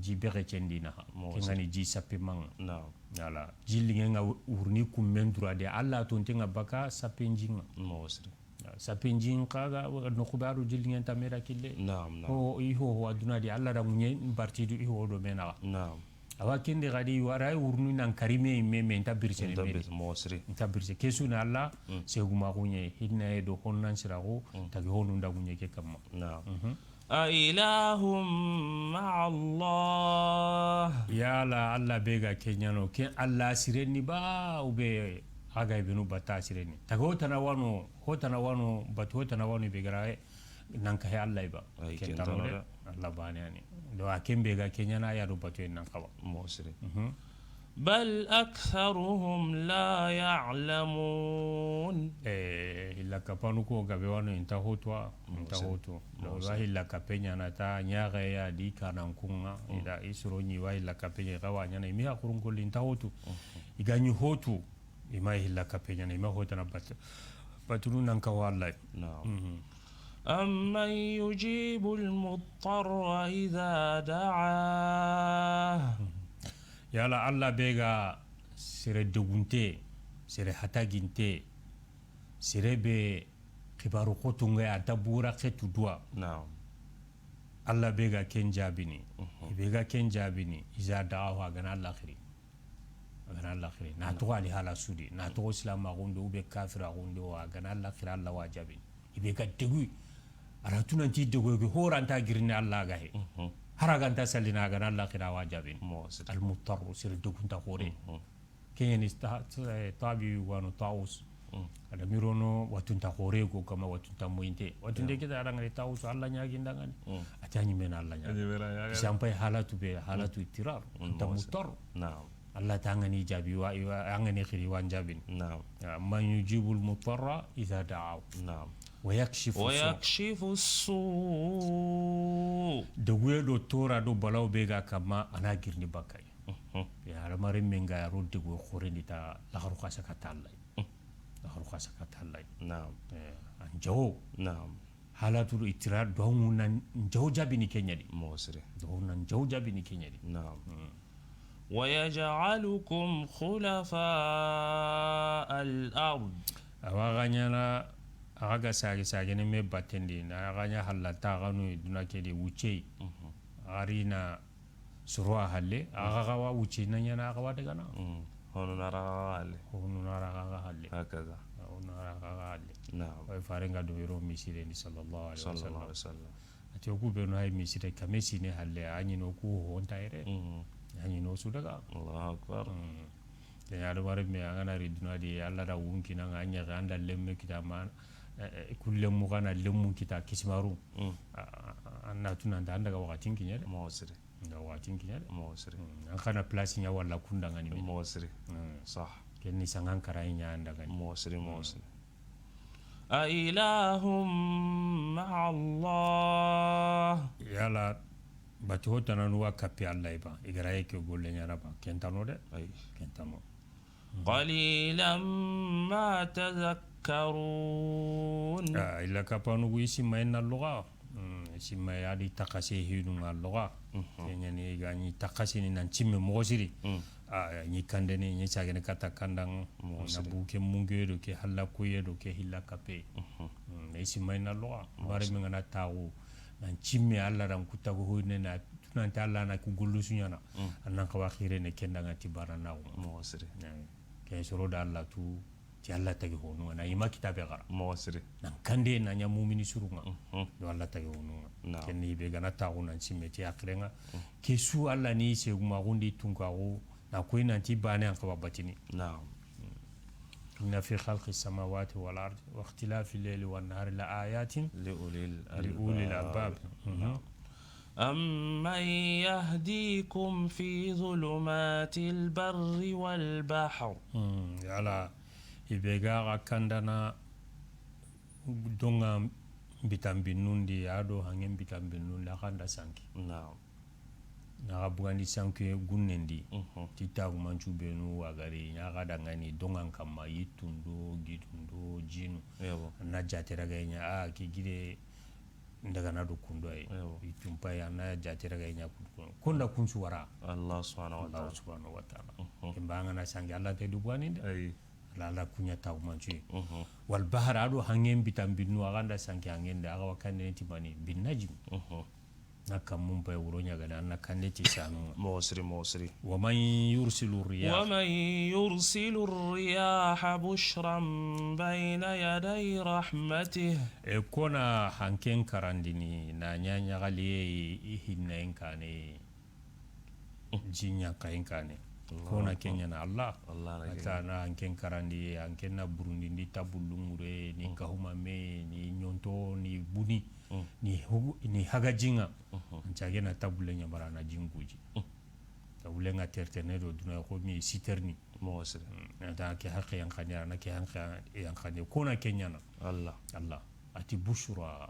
ji bexe cen di naha. Moxo siri. Ke ŋa ni ji sappiman ŋa. Naam. Wala. Ji liŋen ŋa wurni kummen dura de, Alla tonte ŋa baka sappen ji ŋa. Moxo siri. Sappen ji n xa ga noxu be a do ji liŋen ta me da kille. Naam, naam. Ho, i ho, ho aduna di, Alla da ŋuɲe barti du i ho do me naxa. Naam. Awa ken di xadi, wara wurnu nan karime me, me nta birise, nta birise, moxo siri. Nta birise. Ke su na Alla, mm, segumaxu ɲa, hinnaye do honnan siraxu, mm, tagi honu ndagu ɲa ke kamma. Naam. Mhm. أإله مع الله. Yala Alla be ga ke ɲaana, ken Alla sirenni ba, ou bien a ga benu batta sirenni. Taga ho tana wano, ho tana wano, batu ho tana wano be ga ra, eh, nan kahe Alla ba. Ay, ken tano de. Alla baane ya ni. Do a ken be ga ke ɲaana, a ya do batu nan kawa. Moxo siri. Mhm. بل أكثرهم لا يعلمون. Eh, hilla kapanu ko gabe wano inta hotu wa, inta hotu. Wa hilla kape ɲaana ta ɲaxe ya di kanan kunga, ida i soro ɲi wa hilla kape ɲa, ga wa ɲaana, i mi ya xurun golli inta hotu. I ga ɲi hotu, i ma hilla kape ɲaana, i ma hotana bat-, batunu nan kawa Alla. Naam. Mhm. أمن يجيب المضطر إذا دعاه. Yala Alla be ga sere degunte, sere hataginte, sere be xibaaru xotunga ya, a nta bura xetu duwa. Naam. Alla be ga ken jaabini. Mhm. I be ga ken jaabini, إذا دعاه, a ga na Alla xiri. A ga na Alla xiri. Na toxo ali hala su di. Na toxo silaamaxu nde, ou bien kafiraaxu nde, a ga na Alla xiri, Alla wa jaabini. I be ga degu, a ra tu nanti degu ke, ho ra nta girini Alla ga he. Mhm. Hari a ga nta sallini, a ga na Alla xiri, a wa jaabini. Moxo siri. المضطر, sere degunta xoore. Mhm. Ken ɲa ni ta-, ta-, tabi wano Tawus. Mm. A da mirono watunta xoore ko kama watunta moyinte. Watunte kita a da ŋari Tawus Alla ɲaginda ŋa ni. Mm. A ta ɲimena Alla ɲa. A ɲimena ɲa. Sampai halatu be, halatu ittirar. Mm, أنت مضطر. Naam. Alla ta ŋa ni jaabi wa, i wa, a ŋa ni xiri wa jaabini. Naam. Ya, من يجيب المضطر إذا دعاه. Naam. ويكشف السوء. ويكشف السوء. Deguye do toora do balaw be ga kamma, a na girindi bakka yi. Mhm. Ya, hadamarenme nga ro degu xooren di ta laxaru xasa ka ta Alla yi. Mhm. Laxaru xasa ka ta Alla yi. Naam. Eh, an jawo. Naam. Halatu do itira, duwawu na jawo jaabini ke ɲa di. Moxo siri. Duwawu na jawo jaabini ke ɲa di. Naam. Mm. ويجعلكم خلفاء الأرض. Awa xa ɲaana, axa ga sage sage ne me batten di, na axa ɲa halla ta xa nu duna ke di wucce yi. Mhm. Axa ri na soro a halle, axa xa wa wucce na ɲaana axa wa daga na. Mm. Honu na ra xa halle. Honu na ra xa halle. Hakaza. Honu na ra xa halle. Naam. Wa faaren ga do yoro misire ni sallallahu alaihi wasallam. Sallallahu alaihi wasallam. A ti o ku be no hay misire kame sine halle, a ɲi no ku honta yere. Mm. A ɲi no su daga. Allahu akbar. Mm. Te ya do bare me a ga na ri duna di, Alla da wun kina ŋa ɲa ga an da lemme kita ma, eh, eh, ku lemmu xa na lemmu kita kisimaru. Mm. A, a, a na tu nan da an daga waxatin kiɲe de. Moxo siri. Nda waxatin kiɲe de. Moxo siri. Mm, an xa na place ɲa walla kunda ŋa ni. Moxo siri. Mm. Sah. Ken ni sangan kara ɲa an daga ni. Moxo siri, moxo siri. أإله مع الله. Yala batu ho tananu wa kapi Alla yi ba? I ga ra ye ke golle ɲaana ba? Ken tano de. Ay. Ken tano. قليلا ما تذكرون. Ah, illa kapanu gu i simma i na loxa. Mm, i simma ya di taxase hinu ŋa loxa. Mhm. Ke ɲa ni i ga ɲi taxase ni nan cimme moxo siri. Mm. Ah, ɲi kandene, ɲi sagene kata kandaŋa. Moxo siri. Na bu ke munge do, ke halla koye do, ke hilla kape. Mhm. Mm, i simma i na loxa. Moxo siri. Bare me nga na taxu nan cimme Alla dan kutago hoyne na Tunanti Alla na ku gollu su ɲaana. Mm. A nan xawa xirene ken da ŋa ti bana naxu. Moxo siri. Eh, ken soro da Alla tu, ti Alla tagi honu ŋa, na i ma kitabe xara. Moxo siri. Nan kande na ɲa mumini suru ŋa. Mhm. Do Alla tagi honu ŋa. Naam. Ken ni be ga na taxu nan simme ti axire ŋa. Mm. Ke su Alla ni segumaxundi tunkaxu, na koyi nanti bane an xawa batini. Naam. إن في خلق السماوات والأرض واختلاف الليل والنهار لآيات لأولي لأولي الألباب. الألباب. Mhm. نعم. أمن يهديكم في ظلمات البر والبحر. Hmm, yala, i be ga xa kandana donŋa bitanbinnundi, a do hanŋe bitanbinnundi, a xa nda sanki. Naam. Na xa bugandi sankuye gunnendi, mhm, ti tagumancu benu wa gari, ɲa xa dangani donŋan kamma, yittun do, gidun do, jinu. Ewa. Na jate raga ɲa, a, ke gide ndagana do kundo ay. Ewa. Yittun pay, a na jate raga ɲa kundo. Konda kunsu wara. Allah subhanahu wa ta'ala. Allah subhanahu wa ta'ala. Mhm. Ken ba ngana sanki, Allah te du bugandi de. Ay. Alla, Alla kuɲa tagumancu. Mhm. Wal bahar, a do hanŋen bitanbinnu, a xa nda sanki hanŋen de, a xa wa kandene ti mani, bin najm. Mhm. Na kanmun pay wuro ɲagana, an na kande ti sanu. Moxo siri, moxo siri. ومن يرسل الرياح ومن يرسل الرياح بشرا بين يدي رحمته. E kona hanken karandini na ɲaɲaxaliye i hinnayen kane. Ji ɲankayen kane. Kona ke ɲana Allah. Allah na hanken karandi, hanken na burundindi tabullungure, ni kahumame, ni ɲonto, ni buni, ni hagajinga. Ncage na tabulle ɲamara na jinguji. Tabulle nga tertene do duna ko mi siterni. Moxo siri. Na ta ke haqqe yanxani, na ke haqqe yanxani. Kona ke ɲana. Allah. Allah. Ati bushra.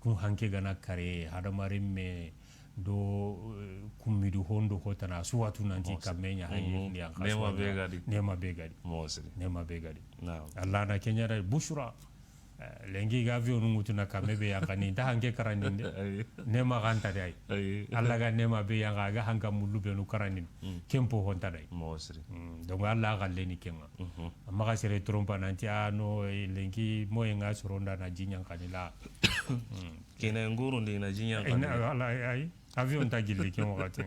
Kun hanke gana kare hadamarenme do kummidu hondo hotana suwatu nanti kamme ɲa hayi ni yanka nema be gadi. Nema be gadi. Moxo siri. Nema be gadi. Naam. Allah na ke ɲa da bushra. Lenki ga avion ŋutu na kamme be yanka ni nta hanke karandinde. Nema ganta dai. Allah ga nema be yanka ga hanka mullu be nu karandin. Kempo honta dai. Moxo siri. Donc Allah galle ni kenga. Amma ga sere trompa nanti a no lenki moye nga soronda na ji ɲankani la. Kina ngurundi na ji ɲankani. Ala ay avion ta gilli ken wakati.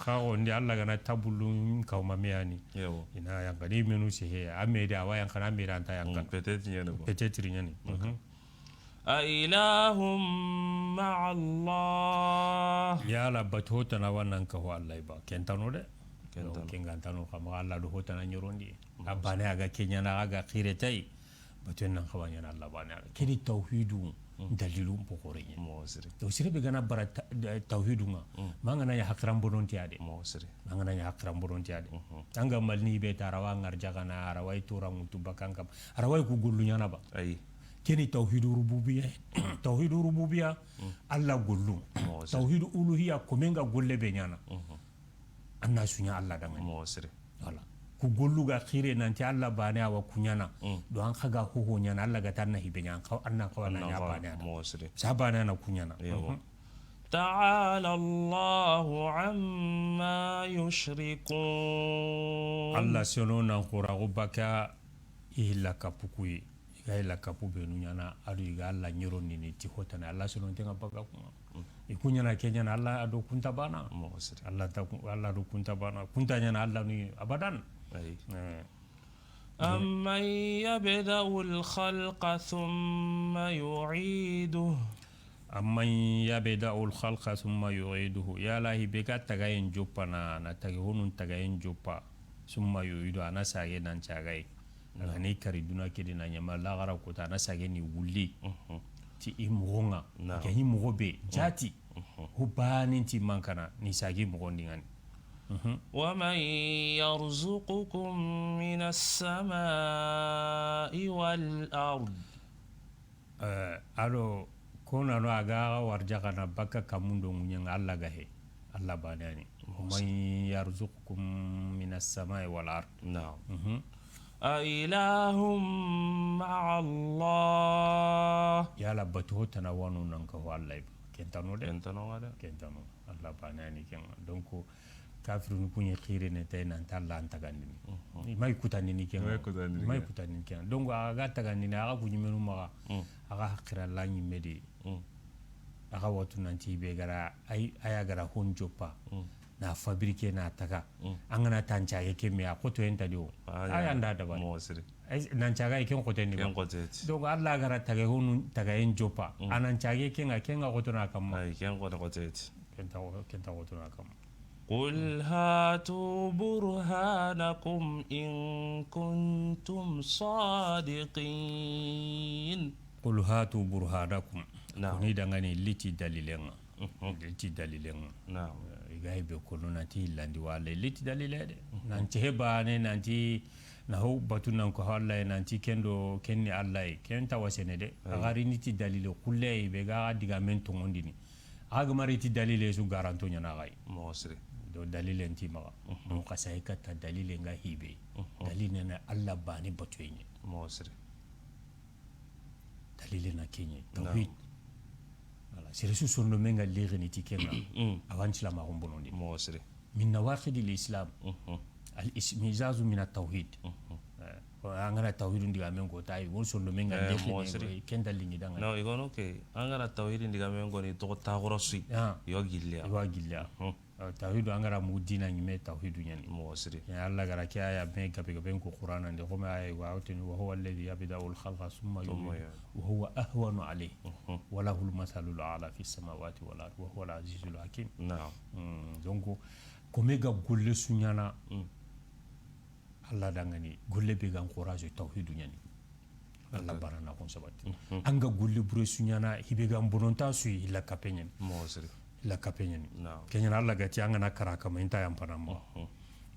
Xa o ndi Allah gana tabulun kawma miyani. Yawo. Ina yankani menu se he amede awa yankana amede anta yankan. Peut-être ɲani. Peut-être ɲani. أإله مع الله. Yala batu hotana wa nan ka ho Allah ba kentano de. Kentano. Kengantano kama Allah do hotana ɲorondi. A bane aga kenyana aga khire tay. Batu nan ka wanyana Allah bane aga. Kedi tawhidu dalilu bokore ɲa. Moxo siri. To sire be gana bara tawhidu nga. Mangana ya hakiran bononti ade. Moxo siri. Mangana ya hakiran bononti ade. Anga malni be tarawa ngarjagana arawa itorangutu bakankam. Arawa ku gollu ɲana ba. Ayi. Keni tawhidu rububiyya. Tawhidu rububiyya. Allah gollu. Tawhidu uluhiyya komenga golle be ɲana. Anna sunya Allah danga. Moxo siri. Voilà. Ku gollu ga khire nanti Allah bane awa kunyana. Do an khaga hoho ɲana Allah ga tanna hibe ɲan khaw anna khaw anna ɲa bane. Moxo siri. Sa bane na kunyana. تعالى الله عما يشركون. Allah seno nan khora go baka ihilla kapukuyi. I ga i la kapu benu ɲana, a do i ga Alla ɲerondini ti hotana, Alla sononten ŋa baga kuma. I ku ɲana ke ɲana, Alla a do kunta bana. Alla do kunta bana. Kunta ɲana Alla ni abadan. أمن يبدأ الخلق ثم يعيده. أمن يبدأ الخلق ثم يعيده. Yala hi be ga tagayen joppana, na tagi honun tagayen joppa. ثم يعيده, a na sage nan cagaye. A ga ni kari duna ke di na ɲama laxara kota, a na sage ni wulli. Ti i moxo ŋa, ke i moxo be, jati. Ho banen ti mankana, ni sagi moxon di ŋa ni. ومن يرزقكم من السماء والأرض. Eh, ado, ko nano a ga xa warjaxana baka kamun do ŋuɲen ŋa, Alla ga he, Alla bane yani. من يرزقكم من السماء والأرض. Naam. أإله مع الله. Yala batu ho tana wano nan ka ho Alla iba. Kentano de. Kentano ŋa de. Kentano. Alla bane yani ken ŋa. Donc, kafirinu ku ɲi xirene tay nan ti Alla an tagandini. I may kutandini ken ŋa. I may kutandini ken ŋa. Donc, a ga tagandini, a ga ku ɲimenu maxa. A ga haqira la ɲimme de. A ga watu nanti be gara, ay, aya gara hon joppa. Na fabriquer na taga. An ga na tancage ke me a xoto yen ta di o. Aya nda dabari. Nan caga ken xote ni ba. Donc, Alla gara tage honu, tagayen joppa. A nan cage ken ŋa, ken ŋa xoto na kamma. Ay, ken xote xote. Ken ta, ken ta xoto na kamma. قل هاتوا برهانكم إن كنتم صادقين. قل هاتوا برهانكم. Naam. Koni dangani liti dalilen ŋa. Liti dalilen ŋa. Naam. Eh, i ga i be kono nanti hillandi wala liti dalile de. Nan cehe bane nanti na ho batu nan ko Alla ye nanti ken do ken ni Alla ye. Ken ta wasene de. A gari ni ti dalile kulle be ga digamen tongondini. A ga mari ti dalile su garanto ɲana xa yi. Moxo siri. Do dalile nti maxa. Mo xasa i katta dalile ŋa hi be. Dalile na Alla bane batuye ɲa. Moxo siri. Dalile na ke ɲa. Tawhid. Voilà. Sere su sondomen ŋa lixini ti ken ŋa. A wa n silamaxun bonondi. Moxo siri. من نواقض الإسلام. الاشمئزاز من التوحيد. Eh, An ga na tawhidu ndigamen ko, tayi, wo sondomen ga, eh, de xini, moxo siri, ken ta lingi danga. Non, i gono ke, an ga na tawhidu ndigamen ko ni toxo taxoro sui. Ah. Yo gilliya. Yo gilliya. Mhm. Tawhidu, an ga ra mu dina ɲi me, tawhidu ɲani. Moxo siri. Ya Allah ga ra ke aya me gabe gabe ko Qur'ana ndi, xo me aya wa awteni, wa huwa alladhi yabda'u al-khalqa thumma yu'idu wa huwa ahwanu alayhi. Mhm. Wa lahu al-mathalu al-a'la fi as-samawati wal ardi wa huwa al-azizul hakim. Naam. Mm, donc, ko me ga golle su ɲana, mm, Allah dangani, golle be ga n xoraso, tawhidu ɲani. Allah baana na xo n sabati. Mhm. An ga golle bure su ɲana, hibe ga n bononta su yi, illa kape ɲani. Moxo siri. Illa kape ɲani. Naam. Ke ɲana Allah ga ti an ga na kara kama, i nta yanpana ma. Mhm.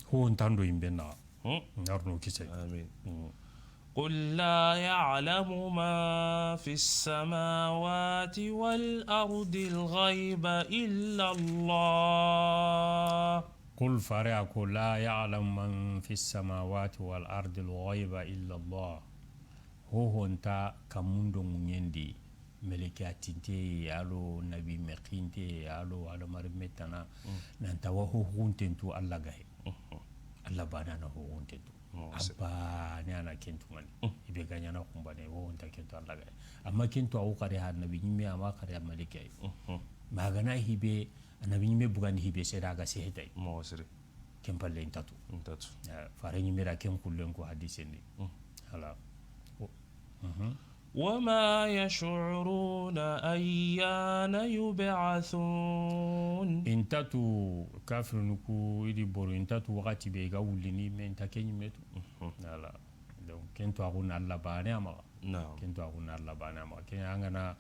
Ho n tando imbe na. Hmm. Arno kise. Amin. Hmm. قل لا يعلم من في السماوات والأرض الغيب إلا الله. قل, fare a ko, لا يعلم من في السماوات والأرض الغيب إلا الله. Ho ho nta kamun do ŋuɲen di, meleke a tinte, alo nabi me xinte, alo adamaren me tana, mm, nan ta wa ho xunten tu Allah ga he. Mhm. Allah baana na ho xunten tu. Moxo siri. A baane a na ken tu ŋani. Mm. I be ga ɲana xumbane, wo nta ken tu Allah ga he. Amma ken tu a wo xare ha nabi ɲimme, a ma xare a meleke yi. Mhm. Ma ga na hibe, a nabi ɲimme bugandi hibe, seeda ga sehe tay. Moxo siri. Ken palle i nta tu. I nta tu. Eh, fare ɲimme da ken kullen ko hadisen di. Mm. Voilà. O-, mhm. وما يشعرون أيان يبعثون. I nta tu, kafirinu ku, i di boro, i nta tu waxati be i ga wullini, mais i nta ke ɲimme tu. Mhm. Voilà. Donc, ken tu a xo na Allah baane a maxa. Naam. Ken tu a xo na Allah baane a maxa. Ken an ga na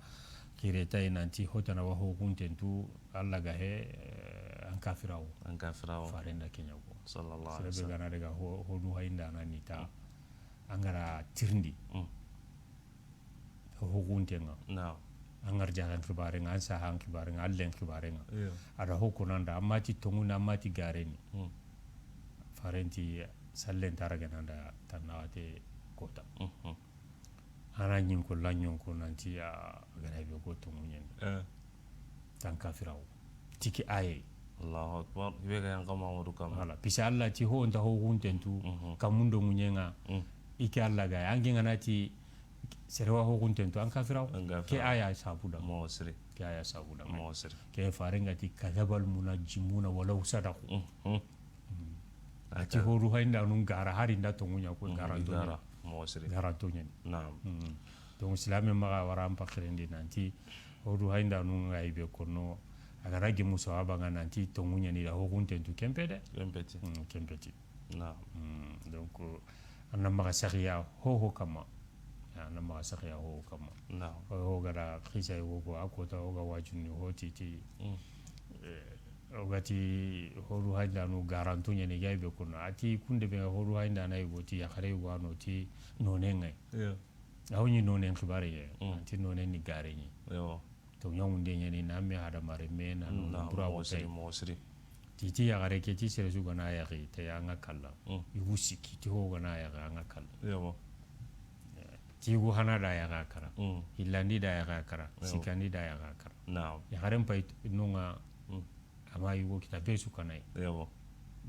xire tay nanti ho tana wa ho xunten tu Allah ga he, eh, an kafirawo. An kafirawo. Faren da ke ɲa ko. Sallallahu alayhi wasallam. Sere be ga na daga ho, ho du hayinda na ni ta. Mm. An ga ra tirindi. Mm. Ho xunten ŋa. Naam. An ga ra jaxen xibaaren ŋa, an sahan xibaaren ŋa, an len xibaaren ŋa. Iyo. A da ho konanda, an ma ti tonŋundi, an ma ti gareni. Mm. Faren ti sallen ta ragana nda tannaxate kota. Mhm. A na ɲi n ko la ɲi n ko nanti a ga ra be ko tonŋu ɲeni. Eh. Tan kafirawo. Tiki aye. Allahu akbar. I be ga yan kama Amadu kama. Voilà. Puisque Allah ti ho nta ho xunten tu, mhm, kamun do ŋuɲen ŋa. Mm. I ke Allah ga, an ke ŋa na ti sere wa ho xunten tu, an kafirawo. An kafirawo. Ke aya sabu da. Moxo siri. Ke aya sabu da. Moxo siri. Ke faren ga ti, كذب المنجمون ولو صدقوا. Mhm. Mm. A ti ho du hayindanun ga ra, hari nda tonŋu ɲa ko, mm, garanto ɲa ni. Gara, moxo siri. Garanto ɲa ni. Naam. Mm. Donc, silaame maxa wara an paxirendi nanti, ho du hayindanun ga i be kono, a ga ra gemu sawaba ŋa nanti tonŋu ɲa ni, i da ho xunten tu, ken pe de. Ken pe ti. Mm, ken pe ti. Naam. Mm, donc, an na maxa saxiya ho ho kama. An na maxa saxiya ho ho kama. Naam. Ho, ho ga da xisa yogo ko, a kota ho ga wajuni ho ti ti. Mm. Eh, o ga ti ho du hayindanu garanto ɲa ni ga i be kono. A ti kunde be ho du hayindana yogo ti yaxare yogo a no ti nonen ŋa. Iyo. A wo ɲi nonen xibaare ye. Mm. A ti nonen ni gare ɲi. Iyo. To ɲaŋunde ɲa ni na me hadamaren me na, mm, no na bura moxo siri, moxo siri. Ti ti yaxare ke ti sere su ga na yaxi, te an ga kalla. Mm. I wu sikki ti ho ga na yaxi an ga kalla. Iyo. Eh, ti wu hana da yaxi a kara. Mm. Hillandi da yaxi a kara. Iyo. Sikkandi da yaxi a kara. Naam. Yaxaren pay no ŋa, mm, a ma yugo kita be su kana yi. Iyo.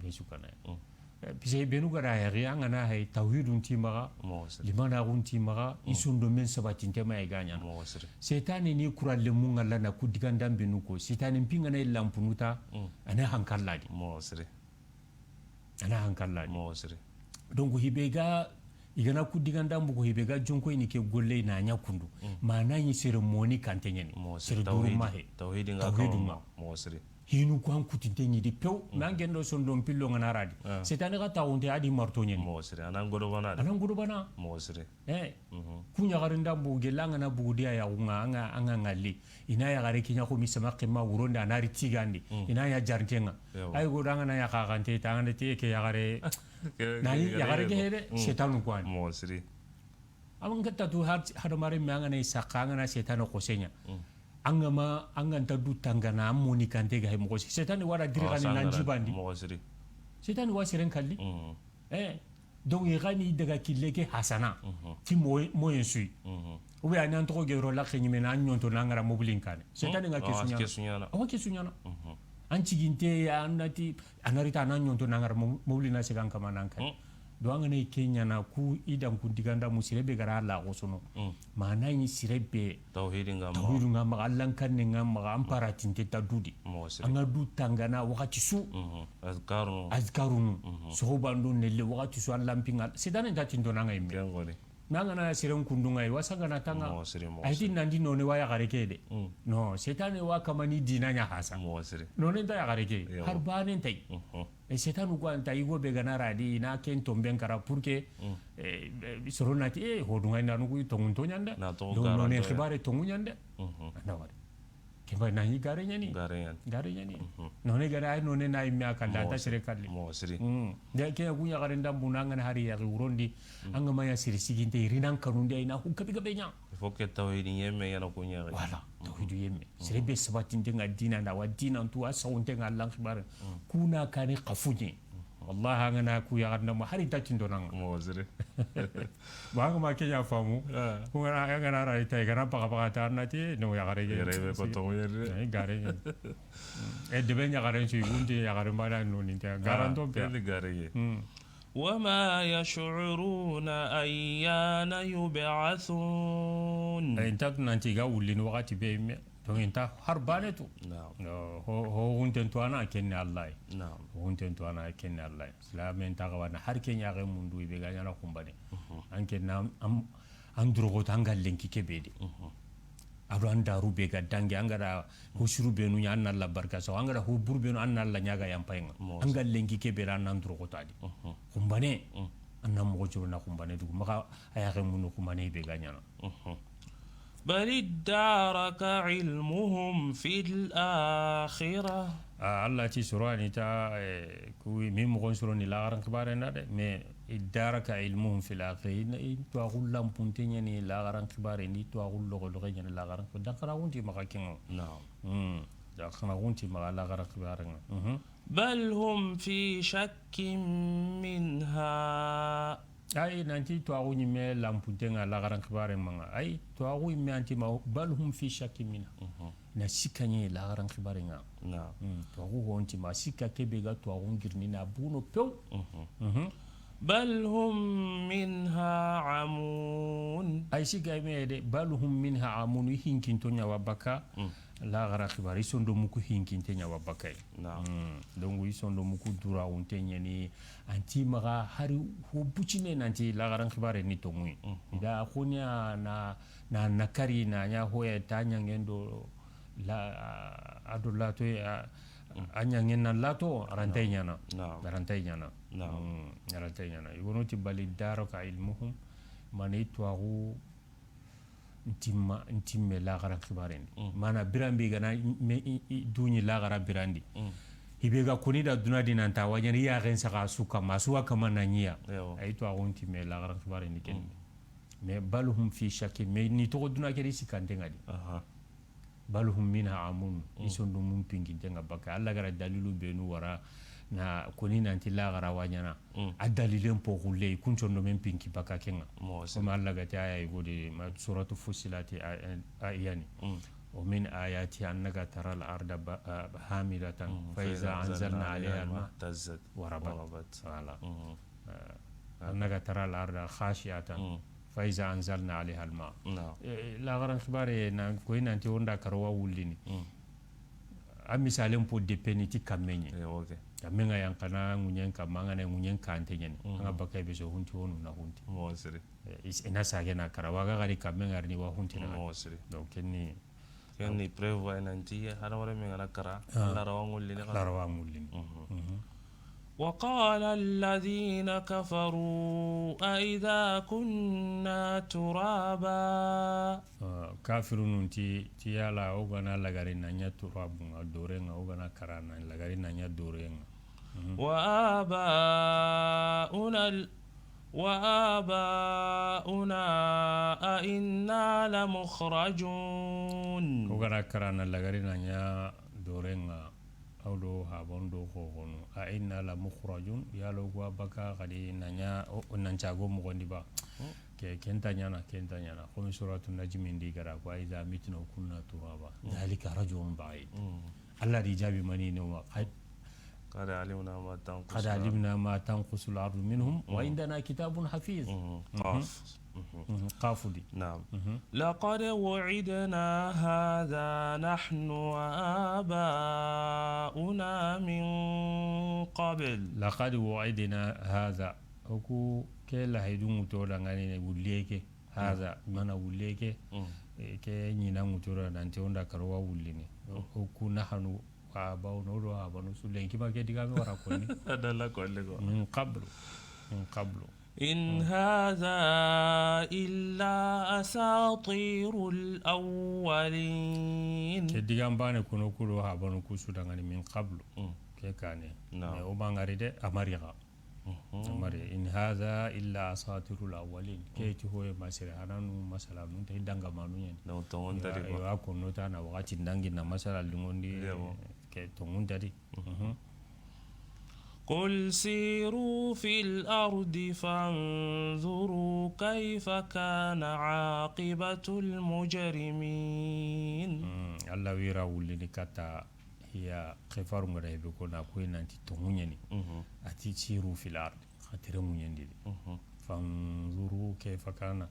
Be su kana yi. Mm. Eh, puisque benu ga da yaxi, an ga na hay tawhidun ti maxa, moxo siri, limanaxun ti maxa, mm, i sondomen sabatinte ma i ga ɲana. Moxo siri. Setane ni kuralle mun ŋa la na ku digandan benu ko. Setane mpinga na lampunu ta, mm, a na hankalla di. Moxo siri. A na hankalla di. Moxo siri. Donc, hibe ga, i ga na ku digandan bugu, hibe ga jonko i ni ke golle na ɲa kundu. Mm. Ma na ɲi sere moni kante ɲa ni. Moxo siri. Sere duru mahe. Tawhidi nga tawhidu kama ma. Moxo siri. Hinu ko an kutinte ɲi di pew, mm, ma n gendo sondon pillo ŋa na radi. Ah. Setani xa taxunte a di marto ɲeni. Moxo siri, a na n godo bana de. A na n godo bana. Moxo siri. Eh, mhm, ku ɲaxarinda bugu gella ŋa na bugu di a yaxu ŋa, an ga, an ga ŋalli. I na yaxare ke ɲa xo mi sama ximma wuronde, a na ri tigandi. Mm. I na ɲa jarinte ŋa. Ewa. Ay godo an ga na yaxa xante, ta an ga na te ke yaxare. Ke, na ke, yaxare ke, ke he de, mm, setanu ko ani. Moxo siri. An ga ta tu har-, hadamaren me an ga na i saxa, an ga na setane xose ɲa. Mm. An ga ma, an ga nta du tangana, an moni kante ga hay moxo si. Setane wara diri xani nan jibandi. Moxo siri. Setane wa seren kalli. Mm. Eh. Donc, i xani daga kille ke hasana. Mhm. Ti moy-, moyen sui. Mhm. Ou bien, an toxo gero laxe ɲime na, an ɲonto na ngara mobilin kane. Setane nga ke su ɲana. Awa ke su ɲana. Mhm. An ciginte, an na ti, a na ri ta na ɲonto na ngara mo-, mobili na segan kama nan kane. Mm. Do an ga na i ke ɲaana ku i da n kun diganda mu sire be ga ra la xosono. Ma na ɲi sire be. Tawhidu nga maxa, Allan kanne nga maxa, an paratinte ta dudi. An ga du tangana waxati su. Azkarunu. Azkarunu. Soxoban do nelle waxati su Allan pinga. Setane nta tinto na nga yimme. Na nga na siren kundu nga yi wasa ga na tanga. Ayi ti nandi none wa yaxare ke de. No, setane wa kamani dina ɲa hasa. None nta yaxare ke. Har bane nta yi. E setanu ko anta yigo be ga na ra di i na ken tomben kara pour que soro na ti e ho dunga inda nugu tongun to ɲande. Donc none xibare tongu ɲande. Anda wari. Kemba na ɲi gare ɲani. Gare ɲani. Gare ɲani. None gare ay none na yimme a kanda ta sere kalli. Mo siri. De ke gu ɲaxare ndambu na ngana hari yaxi wurondi. An ga ma ɲa siri siginte irinan kanunde ay na hu gabe gabe ɲa. Il faut que tawhidi yemme yana ko ɲaxi. Voilà. Tawhidu yemme. Sere be sabatinte nga dina nda wa dina ntu wa sawunte nga Allan xibare. Kuna kani xafuɲe. Wallahi an ga na ku yaxarnda ma hari ta tinto nanga. Mo siri. Ba an ga ma ke ɲa famu. Ku ngana an ga na ra ita ga na baga baga ta na ti no yaxare ge. Yere be ko to yere. Ay gare ge. E de be ɲaxare su wunti yaxare ba da no ni ta garanto pe. Gare ge. وما يشعرون أيان يبعثون. Ay nta nanti ga wullini waxati be me. Donc inta har bane tu. Ho hunten tu ana kenne Allah. Ho hunten tu ana kenne Allah. Silamen ta gawana har ken ɲaxe mundu be ga ɲana xumbane. An ken na an durogo tanga lenki ke be de. Ado an daru be ga dangi an ga da ho suru be nu ɲa an na la barka so an ga da ho bur be nu an na la ɲaga yampay nga. An ga lenki ke be ra an na durogo tadi. Xumbane. An na moxo curo na xumbane dugu maxa a yaxe munu xumbane be ga ɲana. بل ادارك علمهم في الآخرة. Allah ti soro ani ta ku mi moxon soro ni laxaran xibare na de mais ادارك علمهم في الآخرة. I tuwaxu lampunte ɲani laxaran xibare ni tuwaxu loxo loxe ɲani laxaran xibare dankana wunti maxa kengo. Dankana wunti maxa laxaran xibare nga. بل هم في شك منها. Ay nanti tuwaxu ɲimme lampunte nga laxaran xibare manga ay tuwaxu yimme anti ma بل هم في شك منها. Na sikka ɲe laxaran xibare nga. Tuwaxu honti ma sikka ke be ga tuwaxu ngirni na buno pew. بل هم منها عمون. Ay sikka me de بل هم منها عمون i hinkinto ɲa wa baka. Laxara xibare i sondo muku hinkinte ɲa wa bakay. Donc i sondo muku duraxunte ɲani anti maxa hari ho bucine nanti laxaran xibare ni tonguyi. Da xoniya na na nakari na ɲa hoya ta ɲangen do la ado lato a ɲangen na lato arantay ɲana. Arantay ɲana. Arantay ɲana i wono ti بل ادارك علمهم. Mani tuwaxu ntimma ntimme laxaran xibaren di. Mana biranbi gana me duñi laxara birandi. Hibe ga koni da duna di nanta wañani yaxen saxa su kamma su wa kamma na ñiya. Ay to axun timme laxaran xibaren di ken. Mais بل هم في شك, mais ni toxo duna ke di sikkante ŋa di. بل هم منها عمون. I sondomun pinkinten ŋa bakka. Alla gara dalilu benu wara na koni nanti laxara wa ñana. A dalilen po xulle, i kun sondomen pinki bakka ken ŋa. Comme Alla ga ti aya yigo de, ma suratu Fussilat a, a, a yani. ومن آياته أنك ترى الأرض ب-، آه، هامدة فإذا أنزلنا عليها الماء اهتزت وربت. Voilà. أنك ترى الأرض خاشعة فإذا أنزلنا عليها الماء. Eh, laxaran xibare na koy nanti wonda karawa wullini. A misalen po depeni ti kammeñe. Kamme ŋa yanqana ŋuñen kamma, an ga na ŋuñen kante ñani. An ga bakka be so hunti wonu na hunti. Eh, is-, ina sage na kara. Waga gari kamme ŋa rini wa hunti na. Donc, kenni Ken ni preuve wa nanti hadamaren me ga na kara, Alla ra wa ŋullini. Alla ra wa ŋullini. وقال الذين كفروا أإذا كنا ترابا. Ah, kafirunun ti, ti yala o ga na lagari na ña turabu ŋa, dore ŋa, o ga na kara na lagari na ña dore ŋa. وآباؤنا، وآباؤنا أئنا لمخرجون. O ga na kara na lagari na ña dore ŋa, aw do haban do xoxonu. أئنا لمخرجون, yalo gwa baka xadi na ña, o, o nan cago moxondi ba. Ke, ken ta ñana, ken ta ñana. Comme suratu Najmi ndi gara ko, أإذا متنا وكنا ترابا. ذلك رجع بعيد. Alla di jaabi mani no ma. Xa-, قد علمنا ما تنقص قد الأرض. علمنا ما تنقص الأرض منهم وعندنا كتاب حفيظ. مم. قاف. Mhm. Qafu di. نعم. Mhm. لقد وعدنا هذا نحن وآباؤنا من قبل. لقد وعدنا هذا. O ku ke lahidu ŋuto dangani ne wulliye ke. Haza, mana wulliye ke. Mm. Eh, ke ɲina ŋuto da nanti o nda karo wa wullini. O ku nahanu wa bawno do abanu su lenki ma ke digame wara konni. Adala ko le ko. Min qablu. Min qablu. إن هذا إلا أساطير الأولين. Ke digan bane kono kudo habanu kusu dangani min qablu. Mm. Ke kane. Naam. Mais o mangari de amariga. Mhm. Amari. إن هذا إلا أساطير الأولين. Ke ti hoye masere hananu masala nun te danga manu yen. Donc tongon tadi quoi. Yo ko nota na wakati ndangi na masala lingondi. Yabo. Ke tongun tadi. Mhm. قل سيروا في الأرض فانظروا كيف كان عاقبة المجرمين. Mm, Allah wira wullini kata ya kefaru ngada hebe ko na ko nanti tongunyani. Mhm. Ati siru fil ard. Khatire munyandi. Mhm. Fanzuru kayfa kana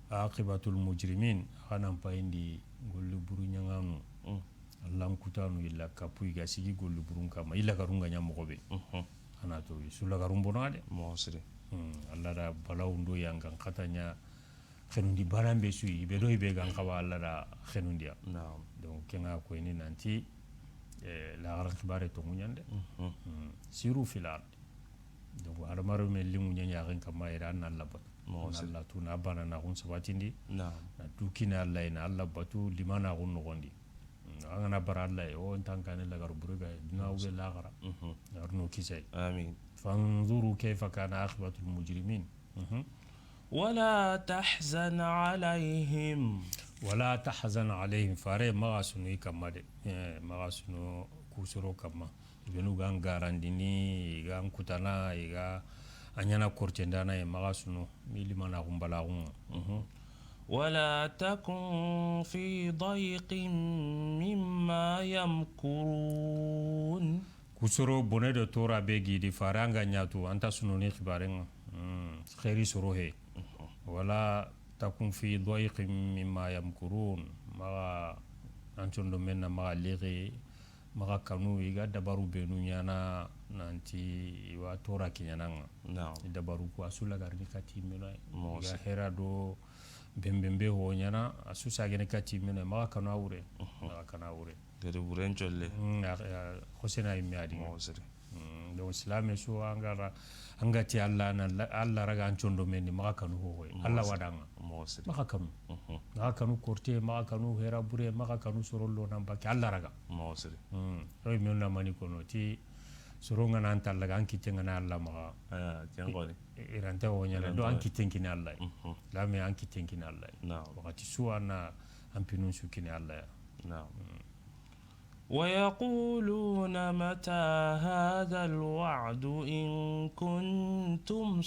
aqibatul mujrimin. Xanan payindi golli buru ɲanganu. Mm. Allan kutanu illa kapu i ga sigi golli burun kama. Illa garunga ɲa moxo be. Mhm. Ana to su la garum bona de. Moxo siri. Hmm, Allah da balawu ndo yangan xata ɲa xenundi banan be su yi be do i be gan xawa Allah da xenundi ya. Naam. Donc kenga ko ni nanti eh, la garan xibare to munyande. Mhm. Hmm, siru fil ard. Donc hadamaro me limu ɲaɲa xen kama ira na Allah batu. Moxo Na siri. Allah tu na bana na xun sabatindi. Naam. Na dukina Allah ina Allah batu limana xun noxondi. Mm, an gana bara Allah o ntankane lagaru buruga duna ube laxara. Mhm. Arno kisay. Amin. Fanzuru kayfa kana aqibatul mujrimin. Mhm. ولا تحزن عليهم. Wala tahzan alayhim, fare maxa sunu i kamma de. Eh, maxa sunu kusoro kamma. Ibenu gan garandini, i gan kutana, i ga a ɲana kortendana ye maxa sunu. Mi limana xumbalaxun. Mhm. ولا تكن في ضيق مما يمكرون. Kusoro bone do tora be gidi fare an ga ɲatu anta sunoni xibaren ŋa. Hmm, xeri soro he. Wala takun fi dayqin mimma yamkurun. Maxa an condo men na maxa lixi maxa kanu i ga dabaru benu ɲana nanti i wa tora kiɲanan ŋa. Naam. I dabaru ku a su lagarini kati meno. I ga hera do bembembe ho ɲana a su sagene kati meno maxa kanu a wure. Maxa kanu a wure. Gadi buren colle. Xosena yimme a di. Moxo siri. Donc silame su angara angati Allah na Allah raga an condo men ni maxa kanu ho hoy Allah wadanga. Moxo siri. Maxa kanu. Maxa kanu korte, maxa kanu hera bure, maxa kanu sorollo nan baki Allah raga. Moxo siri. Roy men na mani kono ti soro ngana an tallaga an kitten ngana Allah maxa. Ken goni. Iranta wo ɲana do an kitten kini Allah. Lame an kitten kini Allah. Naam. Wakati su anna an pinun su kini Allah ya. Naam. ويقولون متى هذا الوعد إن كنتم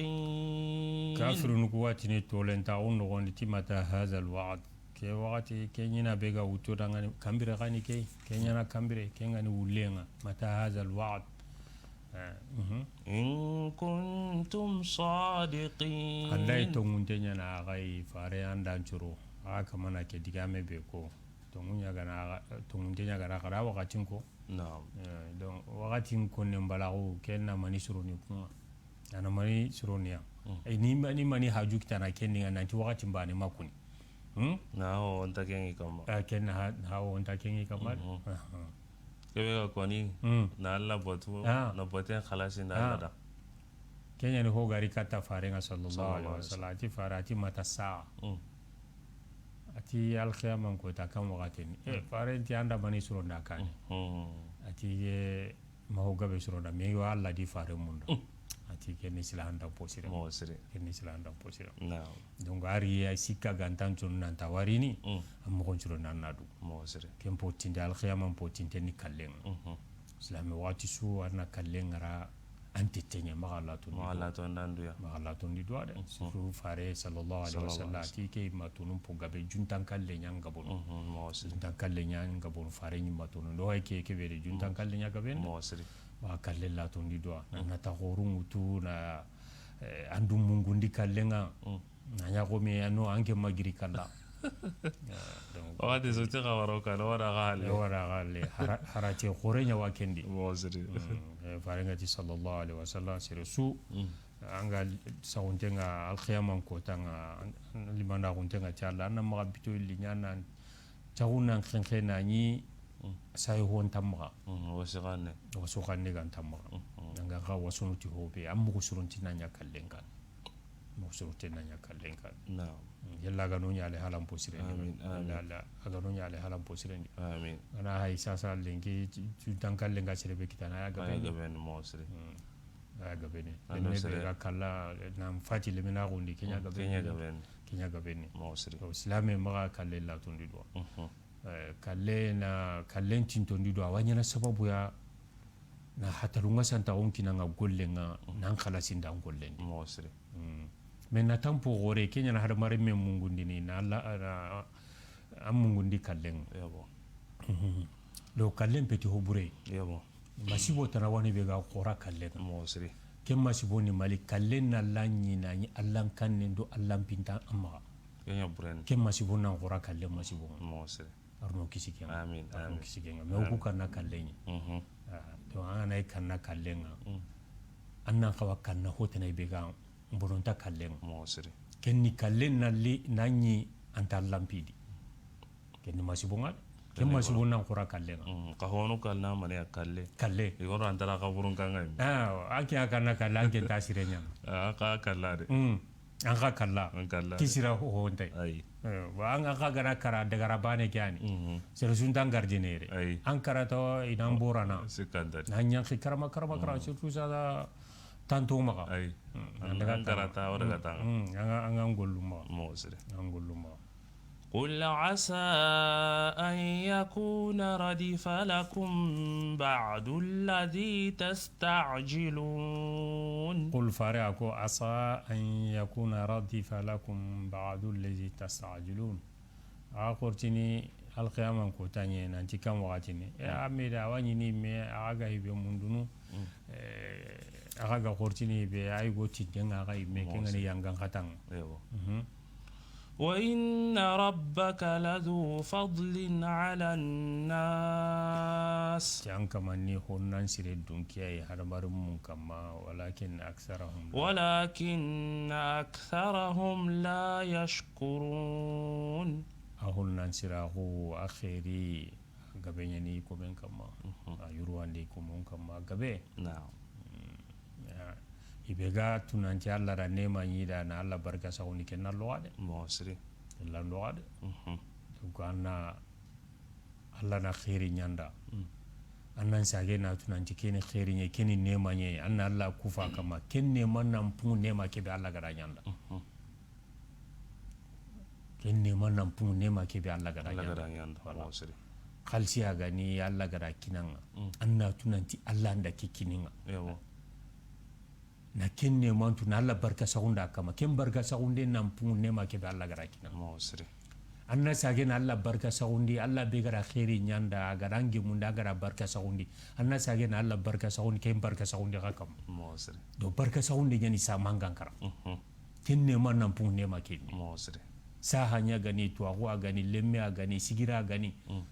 صادقين. Kafirunu ku watini tolentaxu noxondi ti متى هذا الوعد. Ke waxati ke ɲina be ga wuto dangani kambire xani ke ke ɲana kambire ke ngani wullenga متى هذا الوعد. Eh, mhm. إن كنتم صادقين. Andayi tongunte ɲana axayi fare andan curo axa kamana ke digame be ko. Tongu ɲagana, tongunte ɲagana xara waxatin ko. Naam. Eh, donc waxatin ko ne mbalaxu ke na mani suroni kuma. Ana mani suroni ya. Eh, ni mani haju kitana ke ni nanti waxatin bane makuni. Hmm? Na ho onta kengi kamma. Eh, ke na ha ho onta kengi kamma. Kebe ga koni na Allah batu na baten xalasi na Allah da. Kenyani ho gari katta farenga sallallahu alaihi wasallam ati fare ati متى الساعة. Ati alxiyaman ko ta kan waxatini. Eh, fare nti anda mani suronda kani. Ati ye maho gabe suronda me yo Allah di fare munda. Ati ke ni sila anda posira. Mo sire. Ke ni sila anda posira. Naam. Donc ari ya sikka gantan tun nanta warini. Am mo kon suronda nadu. Mo sire. Ken potinde alxiyaman potinte ni kallenga. Silame waxati su arna kallenga ra. An tete ɲa, maxa latondi. Maxa latondi an duya. Maxa latondi duwa de. Surtout Fare sallallahu alaihi wasallam, a ti ke ma tonu po gabe, juntan kalle ɲa n gabonu. Juntan kalle ɲa n gabonu, Fare ɲi ma tonu. Ndo ay ke, ke be de, juntan kalle ɲa gabe. Maxa kalle latondi duwa. Na, na ta xorun ŋutu, na, eh, an du mungundi kallen ŋa. Na ɲa xo me, a no an ke ma giri kalla. Ah, donc, waxati so ti xa waro kalla, wara xa halle. Wara xa halle. Hara-, harate xore ɲa wa kendi. Maxa siri. Mm, eh, Fare ŋa ti sallallahu alaihi wasallam, sere su, an ga saxunte ŋa, alxiyaman kota ŋa, an, an limanaxunte ŋa ti Alla, an na maxa bito illi ɲa na caxu nan xenxe na ɲi, sayi ho nta maxa. Wasu xanne. Wasu xanne ga nta maxa. An ga xa wasunu ti ho be, an mugu surunti na ɲa kallen kan. Mugu surunti na ɲa kallen kan. Naam. Yalla a ga no ɲa le halan po sirendi. Amin, amin. Yalla a ga no ɲa le halan po sirendi. Amin. Ana hay sasa lenki, tu tankalle nga sere be kitana ya gabe. Ya gabe ni mo sire. Ya gabe ni. Ando sere. Be ga kalla, na fati le mina gondi, ke ɲa gabe ni. Ke ɲa gabe ni. Ke ɲa gabe ni. Mo sire. To, silame maxa kalle latondi duwa. Eh, kalle na, kallen tintondi duwa, a wa ɲaana sababu ya, na hataru nga santa on kina nga golle nga, nan xalasi nda gollen di. Mo sire. Mm. Mais na tampo gore, ke ɲaana hadamaren me mungundini, na Alla, na, an mungundi kallen. Yabo. Mhm. Do kallen peti ho bure. Yabo. Masibo tana wani be ga xora kallen. Mo sire. Ke masibo ni mali kallen na la ɲi na ɲi Allan kannen do Allan pinta an maxa. Ke ɲa buren. Ke masibo nan xora kallen masibo. Mo sire. Arno kisi ken. Amin, amin. Arno kisi ken. Mais o ku kanna kallen ɲi. Mhm. Ah, to an ay kanna kallen ŋa. Mm. An nan xawa kanna hotana be ga mbononta kallen ŋa. Mo sire. Ken ni kallen na li, na ɲi anta lampidi. Ken ni masibo nga de. Ken masibo nan xora kallen ŋa. Mm, ka hono kalna mane ya kalle. Kalle. Igoro antara kaburun kanga. Ah, an ke a kanna kalle, an ke ta sire ɲa. Ah, ka kalla de. Mm. An xa kalla. An kalla. Kisira ho, ho nta yi. Ayi. Eh, wa an, an xa gana kara dagara bane ke ani. Mhm. Sere suntan gardien ere. Ayi. An karata i nan borana. Sikandari. Na ɲanxi karama, karama, karama. Surtout sa da tanto maxa. Ayi. Mm. An, an daga an karata, o daga tanga. Mm. An ga, an ga gollu maxa. Mo sire. An gollu maxa. قل عسى أن يكون ردف لكم بعض الذي تستعجلون. قل Fare a ko, عسى أن يكون ردف لكم بعض الذي تستعجلون. A xortini alqiyaman ko taɲe nanti kan waxatini. E, a me da, a wa ɲini me, a ga hibe mundunu. Mm. Eh, a ga xortini be, ay go tinte nga ga me, ke ngani yangan xatanga. Ewa. Mhm. وإن ربك لذو فضل على الناس. Ti an kamanni honnan sire dunkiya yi hadamarin mun kamma, ولكن أكثرهم لا. ولكن أكثرهم لا يشكرون. A honnan sira ho, a xeeri, a gabe ɲani komen kamma. Mhm. A yurwandi komen kamma, a gabe. Naam. Mm, ya. I be ga tunanti Alla da nema ɲi da na Alla barka saxundi ken na loxa de. Mo siri. Ken na loxa de. Mhm. Donc, an na Alla na xeeri ɲanda. Mm. An nan sage na tunanti keni xeeri ɲe, keni nema ɲe. An na Alla kufa kamma. Ken nema nan pungu nema ke be Alla ga da ɲanda. Mhm. Ken nema nan pungu nema ke be Alla ga da ɲanda. Alla ga da ɲanda. Voilà. Mo siri. Xalisi a ga ni Alla ga da kinanga. Mm. An na tunanti Alla nda ke kininga. Ewa. Na ken nemantu na Alla barka saxunda kamma. Ken barka saxunde nan pungu nema ke be Alla ga da kinanga. Mo siri. An na sage na Alla barka saxundi, Alla be ga da xeeri ɲanda, a ga da ngemunda, a ga da barka saxundi. An na sage na Alla barka saxundi, ken barka saxundi xa kamma. Mo siri. Do barka saxunde ɲani sa mangankara. Mhm. Ken nema nan pungu nema ken ni. Mo siri. Saha ɲa ga ni, tuwaxu a ga ni, lemme a ga ni, sigira a ga ni. Mm.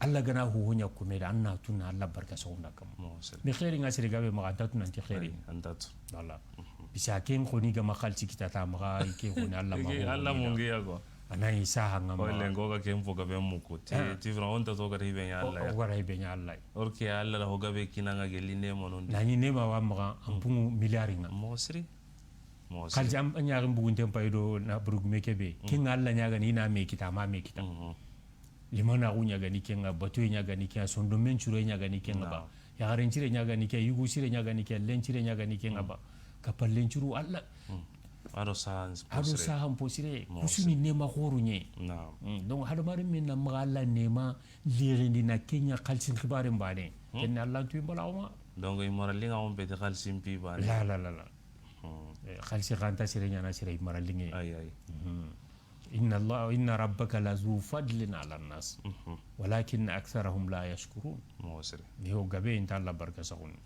Alla ga na hoho ɲa kome da, an na tu na Alla barka saxunda kamma. Mo siri. Mais xeeri nga sere gabe maxa, an ta tu nanti xeeri. Ayi, an ta tu. Voilà. Mhm. Bisa ken xoni ga ma xalisi kita ta maxa, i ke xoni Alla ma. I ke Alla mungi ya quoi. A na yi saha nga ma. Wala ngo ga ken fo gabe muku. Ti, ti fran on ta to ga da hibe ɲa Alla ya. O ga da hibe ɲa Alla ya. Or que Alla da ho gabe kinanga gelli ne monon. Na ɲi nema wa maxa, an pungu milliard nga. Mo siri. Mo siri. Xalisi an ɲaxin bugunten payi do na burgume ke be. Mm. Ken nga Alla ɲa ga ni na me kita, ma me kita. Mhm. Limanaxu ɲa ga ni ken ŋa, batuye ɲa ga ni ken ŋa, sondomen cure ɲa ga ni ken ŋa ba. Yaxaren cire ɲa ga ni ken ŋa, yugu sire ɲa ga ni ken ŋa, len cire ɲa ga ni ken ŋa ba. Kapalen curu Alla. Ado sahan posire. Ado sahan posire. Kusuni nema xoru ɲe. Donc hadamaren men na maxa Alla nema lixindi na ken ɲa xalisin xibaren bane. Ken ni Alla ntuyi mbalaxu ma. Donc i maralinŋa on beti xalisi mpi bane. La la la la. Xalisi xa nta sere ɲaana sere i maralinŋe. Ay ay. Inna Allah, inna rabbaka la zu fadlin ala nnas walakinna aktharahum la yashkurun. Moxo siri. Yo gabe i nta Alla barka saxuni.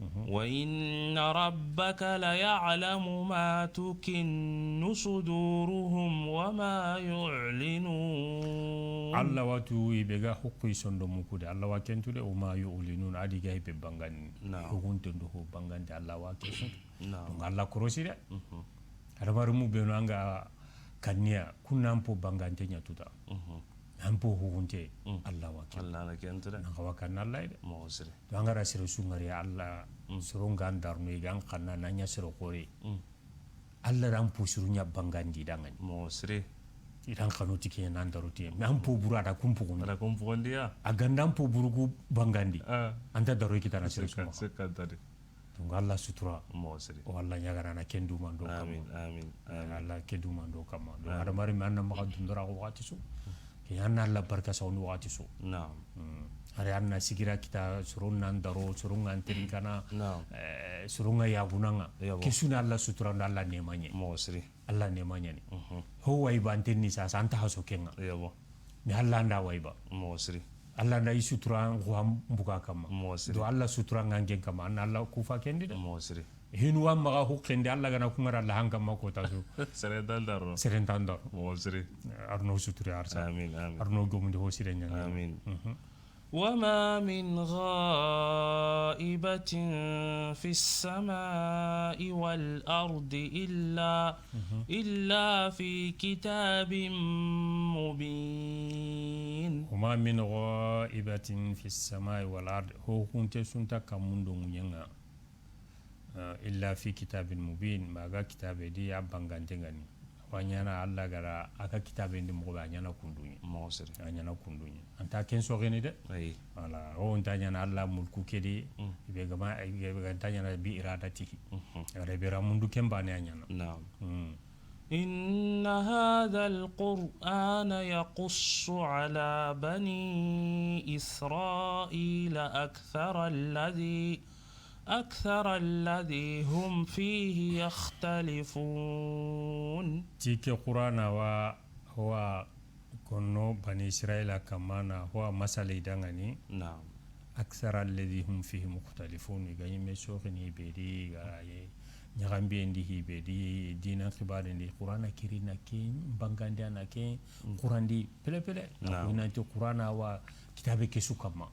وإن ربك ليعلم ما تكن صدورهم وما يعلنون. Alla wa tu i be ga hukku i sondomu ku de, Alla wa ken tu de, وما يعلنون, a di ga i be bangandi. Hukunten do ho bangandi, Alla wa ken tu. Donc Alla korosi de. Hadamarenmu benu an ga kanniya, kun na an po bangante ɲa tuta. An po hukunte, Alla wa ken. Alla na ken tu de. Nan xa wa kanna Alla de. Moxo siri. To an ga ra sere su ŋari Alla, soro nga an darno i ga an xanna na ɲa sere xore. Alla da an po suru ɲa bangandi dangani. Moxo siri. I da an xanu ti ke nan daro ti. Mais an po buru a da kun poxondi. A da kun poxondi ya. A ga nda an po buru ku bangandi. An ta daro i kitana sere su maxa. Donc Alla sutura. Moxo siri. O Alla ɲaagana na ken dumando kama. Amin amin. Alla ke dumando kama. Donc hadamarenme an na maxa dundora waxati su. Ke an na Alla barka saxundi waxati su. Naam. Hari an na sigira kita, soro nan daro, soro nga an terinkana, soro nga yagunanga. Ke su na Alla sutura ndo Alla nemaɲe. Moxo siri. Alla nemaɲani. Ho wayba an tenni sasa an ta haso kenga. Yabo. Mais Alla nda wayba. Moxo siri. Alla nda i sutura nxu an buga kama. Moxo siri. Do Alla sutura nga ngen kama, an na Alla kufa kendi de. Moxo siri. Hinu wa maxa huxendi, Alla gana kungara Alla hanka ma kota su. Seren tan daro. Seren tan daro. Moxo siri. Arno suturi arsa. Amin amin. Arno gomundi ho sire ɲaana. Amin. وما من غائبة في السماء والأرض إلا إلا في كتاب مبين. وما من غائبة في السماء والأرض. Ho kunte sunta kamundo ŋuɲenga. Illa fi kitabin mubin, ma ga kitabe di a bangante ngani. Wa ɲaana Alla gara a ga kitabe ndi moxo be a ɲaana kunduɲe. Moxo siri. A ɲaana kunduɲe. An ta ken soxini de. Ayi. Voilà. O nta ɲaana Alla mulku ke di. I be gama, i be ga nta ɲaana bi iradatihi. Ara be ra mundu ken bane a ɲaana. Naam. إن هذا القرآن يقص على بني إسرائيل أكثر الذي أكثر الذي هم فيه يختلفون. Ti ke Qur'ana wa, wa konno Bani Israila kamana, wa masala i dangani. Naam. أكثر الذي هم فيه مختلفون. I ga ɲi me soxini be di, i ga ɲaxambiyen di hi be di, dinan xibaaren di, Qur'ana kiri na ke bangandi a na ke Qur'an di pele pele. Naam. Nanti Qur'ana wa kitabe ke su kamma.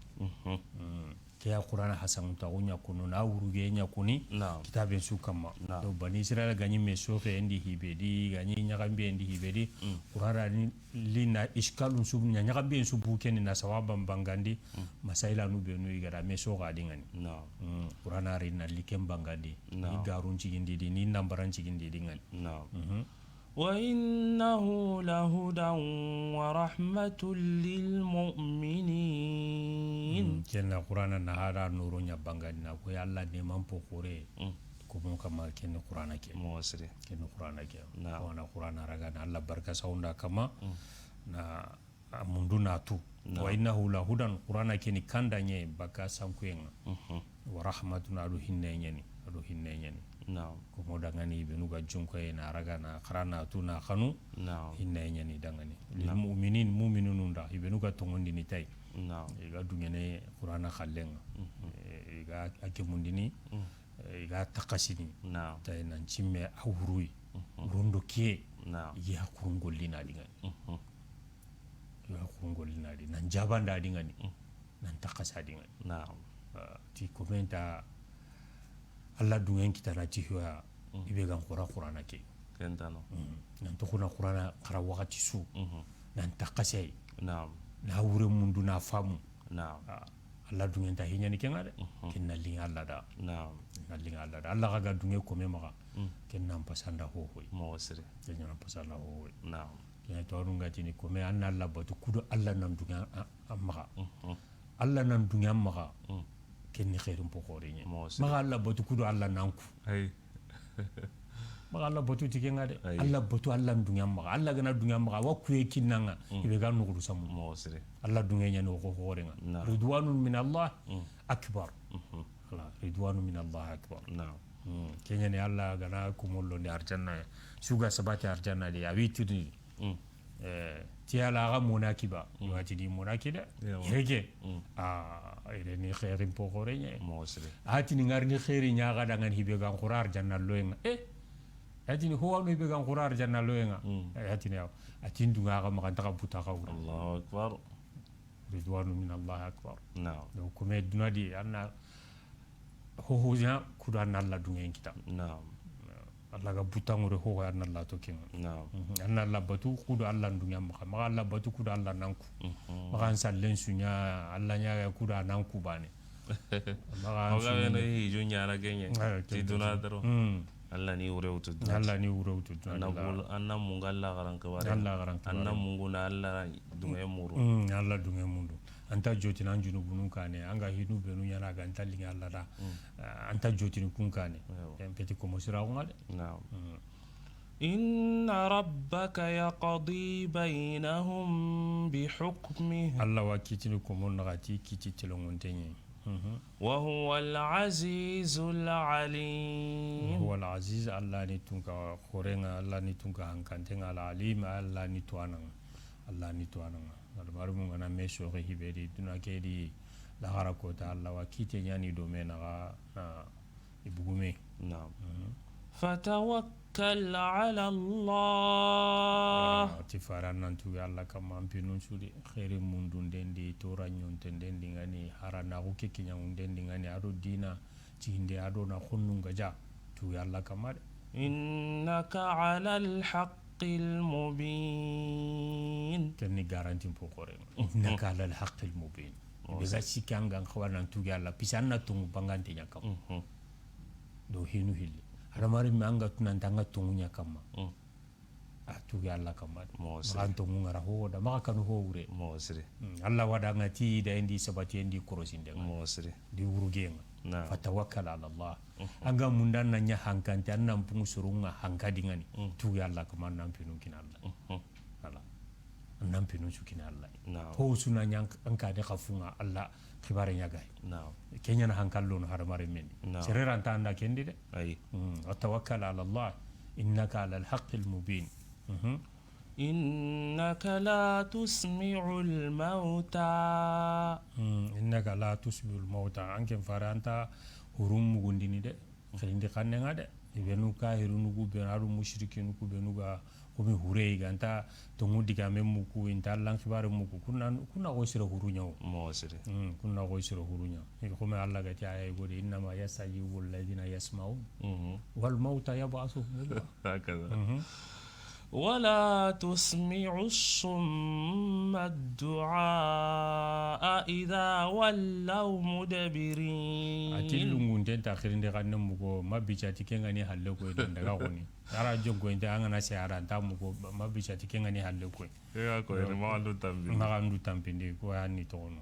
Ke ya Qur'ana hasanŋuntaxu ɲa kunu, na wuruge ɲa kuni, kitaaben su kamma. Donc, Bani Israila ga ɲi me soxe ndi hi be di, ga ɲi ɲaxambiye ndi hi be di, Qur'ana ni, li na iskalun su, ɲa ɲaxambiyen su bu keni na sawaban bangandi, masailanu benu i ga da me soxa di ngani. Qur'ana ri na li ken bangandi, ni garun cigindi di, ni nambaran cigindi di ngani. وإنه لهدى ورحمة للمؤمنين. Ken na Qur'ana na hada noro ɲa bangandi na ko ya Alla neman po xore. Ko mo kama ken Qur'ana ke. Mo sire. Ken Qur'ana ke. Ko na Qur'ana raga na Alla barka saxunda kama. Na a mundu na tu. Wa innahu lahudan, Qur'ana ke ni kanda ɲa baka sankuyen ŋa. Wa rahmatun, a do hinne ɲa ni, a do hinne ɲa ni. Ko mo dangani benu ga jonkoye na raga na xara na tu na xanu. Hinne ɲa ni dangani. Lil mu'minin, mu'minunu nda, i benu ga tongondini tay. I ga dungene Qur'ana xallen ŋa. I ga a gemundini. I ga taxasini. Tay nan cimme a wuruyi. Wurundo kiye. I ya kurun gollina dingani. Yo, xurun gollina di, nan jabanda di ngani, nan taxasa di ngani. Naam. Ti komen ta Alla dungen kitana ti hoya, i be gan xora Qur'ana ke. Kentano. Nan to kuna Qur'ana xara waxati su, nan taxase. Naam. Na wure mundu na famu. Naam. Alla dungen ta hiɲani kenga de. Ken na linga Alla da. Naam. Na linga Alla da. Alla ga ga dunge kome maxa. Ken nan pasanda hohoy. Mo sire. Ken nan pasanda hohoy. Naam. Kene to, a du nga tini kome, an na Alla batu kudo Alla nan dunge an maxa. Alla nan dunge an maxa. Ken ni xeerin po xoore ɲa. Maxa Alla batu kudo Alla nan ku. Maxa Alla batu ti kenga de. Alla batu Alla nan dunge an maxa. Alla ga na dunge an maxa, wa kuye kinnanga. I be ga nuxudu samu. Alla dunge ɲa ni o xo xoore nga. Ridwanun min Allah akbar. Voilà. Ridwanu min Allah akbar. Naam. Hmm. Ke ɲa ni Alla ga na komo londi arjanna ya. Su ga sabati arjanna di, a wi tirindi. Hmm. Eh, ti Alla ga mona kiba. Hmm. Wa ti di mona kida. Yawa. Yere ke. Hmm. Ah, ire ni xeerin po xoore ɲa. Mo sire. A ti ni ŋari ni xeeri ɲa ga da ŋa ni hibe ga n xura arjanna loye ŋa. Eh. A ti ni ho wa no hibe ga n xura arjanna loye ŋa. Hmm. Eh, a ti ni yawa. A ti n du ŋa ga maxa n taxa buta xa wura. Allahu akbar. Ridwanu min Allah akbar. Naam. Donc, kome duna di, an na hoho ɲa kudo an na Alla duŋen kita. Naam. Alla ga buta ŋure hoho an na Alla to ke ŋa. Naam. Mhm. An na Alla batu kudo Alla duŋen maxa. Maxa Alla batu kudo Alla nan ku. Mhm. Maxa an sallen su ɲa Alla ɲa ga kudo a nan ku baane. Maxa an su ɲa. Maxa beno hiju ɲaana ke ɲa. Ah, ti duna doro. Hmm. Alla ni wure wutu duna. Alla ni wure wutu duna. An na mungu Alla xaran xibaare. Alla xaran xibaare. An na mungu na Alla duŋe muru. Mm, Alla duŋe mundu. An ta jotini an junubunu kaane, an ga hinu benu ɲaana ga nta liŋi Alla da. Mm. Ah, an ta jotini kun kaane. Yawa. Ken peti komo sira ŋa de. Naam. Mm. إن ربك يقضي بينهم بحكمه. Alla wa kitini komo naxati kiti telongonte ɲi. Mhm. وهو العزيز العليم. وهو العزيز، Alla ni tunka xooren ŋa, Alla ni tunka hankanten ŋa, العليم، Alla ni tuwaanan ŋa. Alla ni tuwaanan ŋa. Almarumu ŋa na me soxe hibe di, duna ke di, laxara kota, Alla wa kite ɲaani do me naxa, na i bugume. Naam. Mhm. فتوكل على الله. Ah, ti fara nan tuge Alla kamma, an pinun su di, xeeri mundunden di, tora ɲonten den di ŋa ni, hara naxu ke kiɲaŋunden di ŋa ni, a do diina ciginde, a do na xonnun gaja, tuge Alla kamma de. إنك على الحق المبين. Ken ni garanti po xoore. إنك على الحق المبين. Be ga sikki an ga n xawa nan tuge Alla, pisi an na tonŋu bangante ɲa kamma. Mhm. Do hinu hilli. Hadamaren me an ga tunanta an ga tonŋu ɲa kamma. Mm. A tuge Alla kamma de. Mo sire. Maxa an tonŋu ŋara ho da, maxa kanu ho wure. Mo sire. Mm. Alla wa da ŋa ti da indi sabati indi korosinde ŋa. Mo sire. Di wuruge ŋa. Naam. فتوكل على الله. Mhm. An ga munda na ɲa hankante, an na mpungu soron ŋa hankadi ŋa ni. Mm. Tuge Alla kamma, an na an pinun kini Alla. Mhm. Voilà. An na an pinun su kini Alla. Naam. Ho su na ɲa an kaane xafu ŋa Alla xibaare ɲa ga yi. Naam. Ke ɲa na hankallo no hadamaren me ndi. Naam. Sere ra nta an da ken di de. Ayi. Mm. وتوكل على الله إنك على الحق المبين. Mhm. إنك لا تسمع الموتى. Mm. إنك لا تسمع الموتى. An ke n fare, an ta hurun mugundini de. Xirindi xannen ŋa de. I benu kahirunu ku benu, a do mushrikinu ku benu ga, xo mi hure i ga nta tonŋu digaame muku, i nta Alla xibaare muku, kun na, kun na xo sire huru ɲa wo. Mo sire. Mm, kun na xo sire huru ɲa. I xo mi Alla ga ti a ya gode, إنما يستجيب الذين يسمعون. Mhm. والموتى يبعثهم الله. هكذا. Mhm. ولا تسمع الصم الدعاء إذا ولوا مدبرين. A ti lungunten ta xirindi xannen mugo, ma bica ti ke ŋa ni halle koy dan daga xoni. Ara jonko inte an ga na se ara nta mugo, ma bica ti ke ŋa ni halle koy. Ke ga ko ni maxa ndu tampindi. Maxa ndu tampindi, ko ya ni toxono.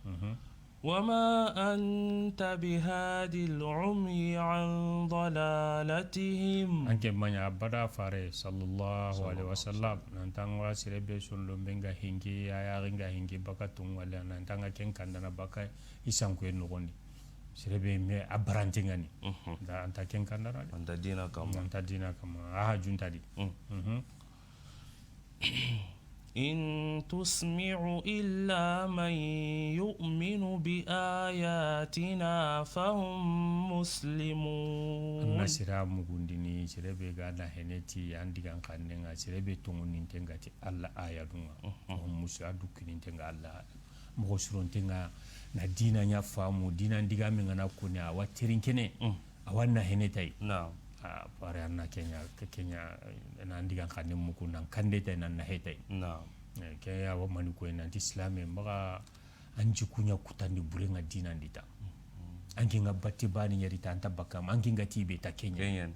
Mhm. وما أنت بهاد العمي عن ضلالتهم. An ke ma ɲa abada fare, sallallahu alaihi wasallam, nan ta an wa sere be sondombe ŋa hinki, a ya ŋa hinki baka tun wala, nan ta an ga ken kandana baka i sankuye noxon di. Sere be me a barante ŋa ni. Mhm. Da an ta ken kandana de. An ta diina kamma. An ta diina kamma. A haju nta di. Mm. Mhm. إن تسمع إلا من يؤمن بآياتنا فهم مسلمون. An na sira mugundini, sere be ga na heneti, an digan xannen ŋa, sere be tonŋuninten ŋa ti Alla ayadun ŋa. Mhm. Fahum mus-, a du kininten ŋa Alla. Moxo sironten ŋa na diina ɲa faamu, diina n digaame ŋa na koni, a wa terinkene. Mm. A wa na hene tayi. Naam. A, pare an na ke ɲa, ke, ke ɲa, na n digan xannen muku, nan kande tayi, nan na he tayi. Naam. Eh, ke ya wa mani koy nanti silaame, maxa an jikku ɲa kutandi bure ŋa diinan di ta. Mhm. An ke ŋa batti baane ɲa ri ta, an ta bakka ma, an ke ŋa ti be ta ke ɲa. Ke ɲa.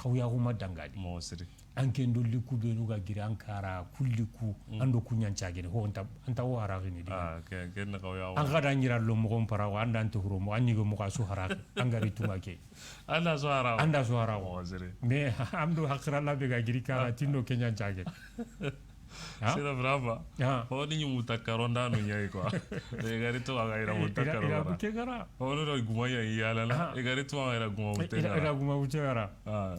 Xaw ya xuma danga di. Mo siri. An ke ndo liku benu ga giri an kara, ku liku, mm, an do ku ɲa n cagene, ho, an ta, an ta wo haraxini diga. Ah, ke, ke na xaw ya wo. An xa da ɲira lo moxo n para wo, an da an toxuro moxo, an ɲigo moxo a su haraxi, an ga ri tunga ke. An da su haraxo. An da su haraxo. Mo siri. Mais an do haqira la be ga giri kara, ah, tindo ke ɲa n cagene. Sera brava. O ni ɲumu takaro ndanu ɲayi quoi. E gari to aga ira mu takaro. Ira mu tegara. O no do guma ya yala na. E gari to aga ira guma mu tegara. Ira guma mu tegara.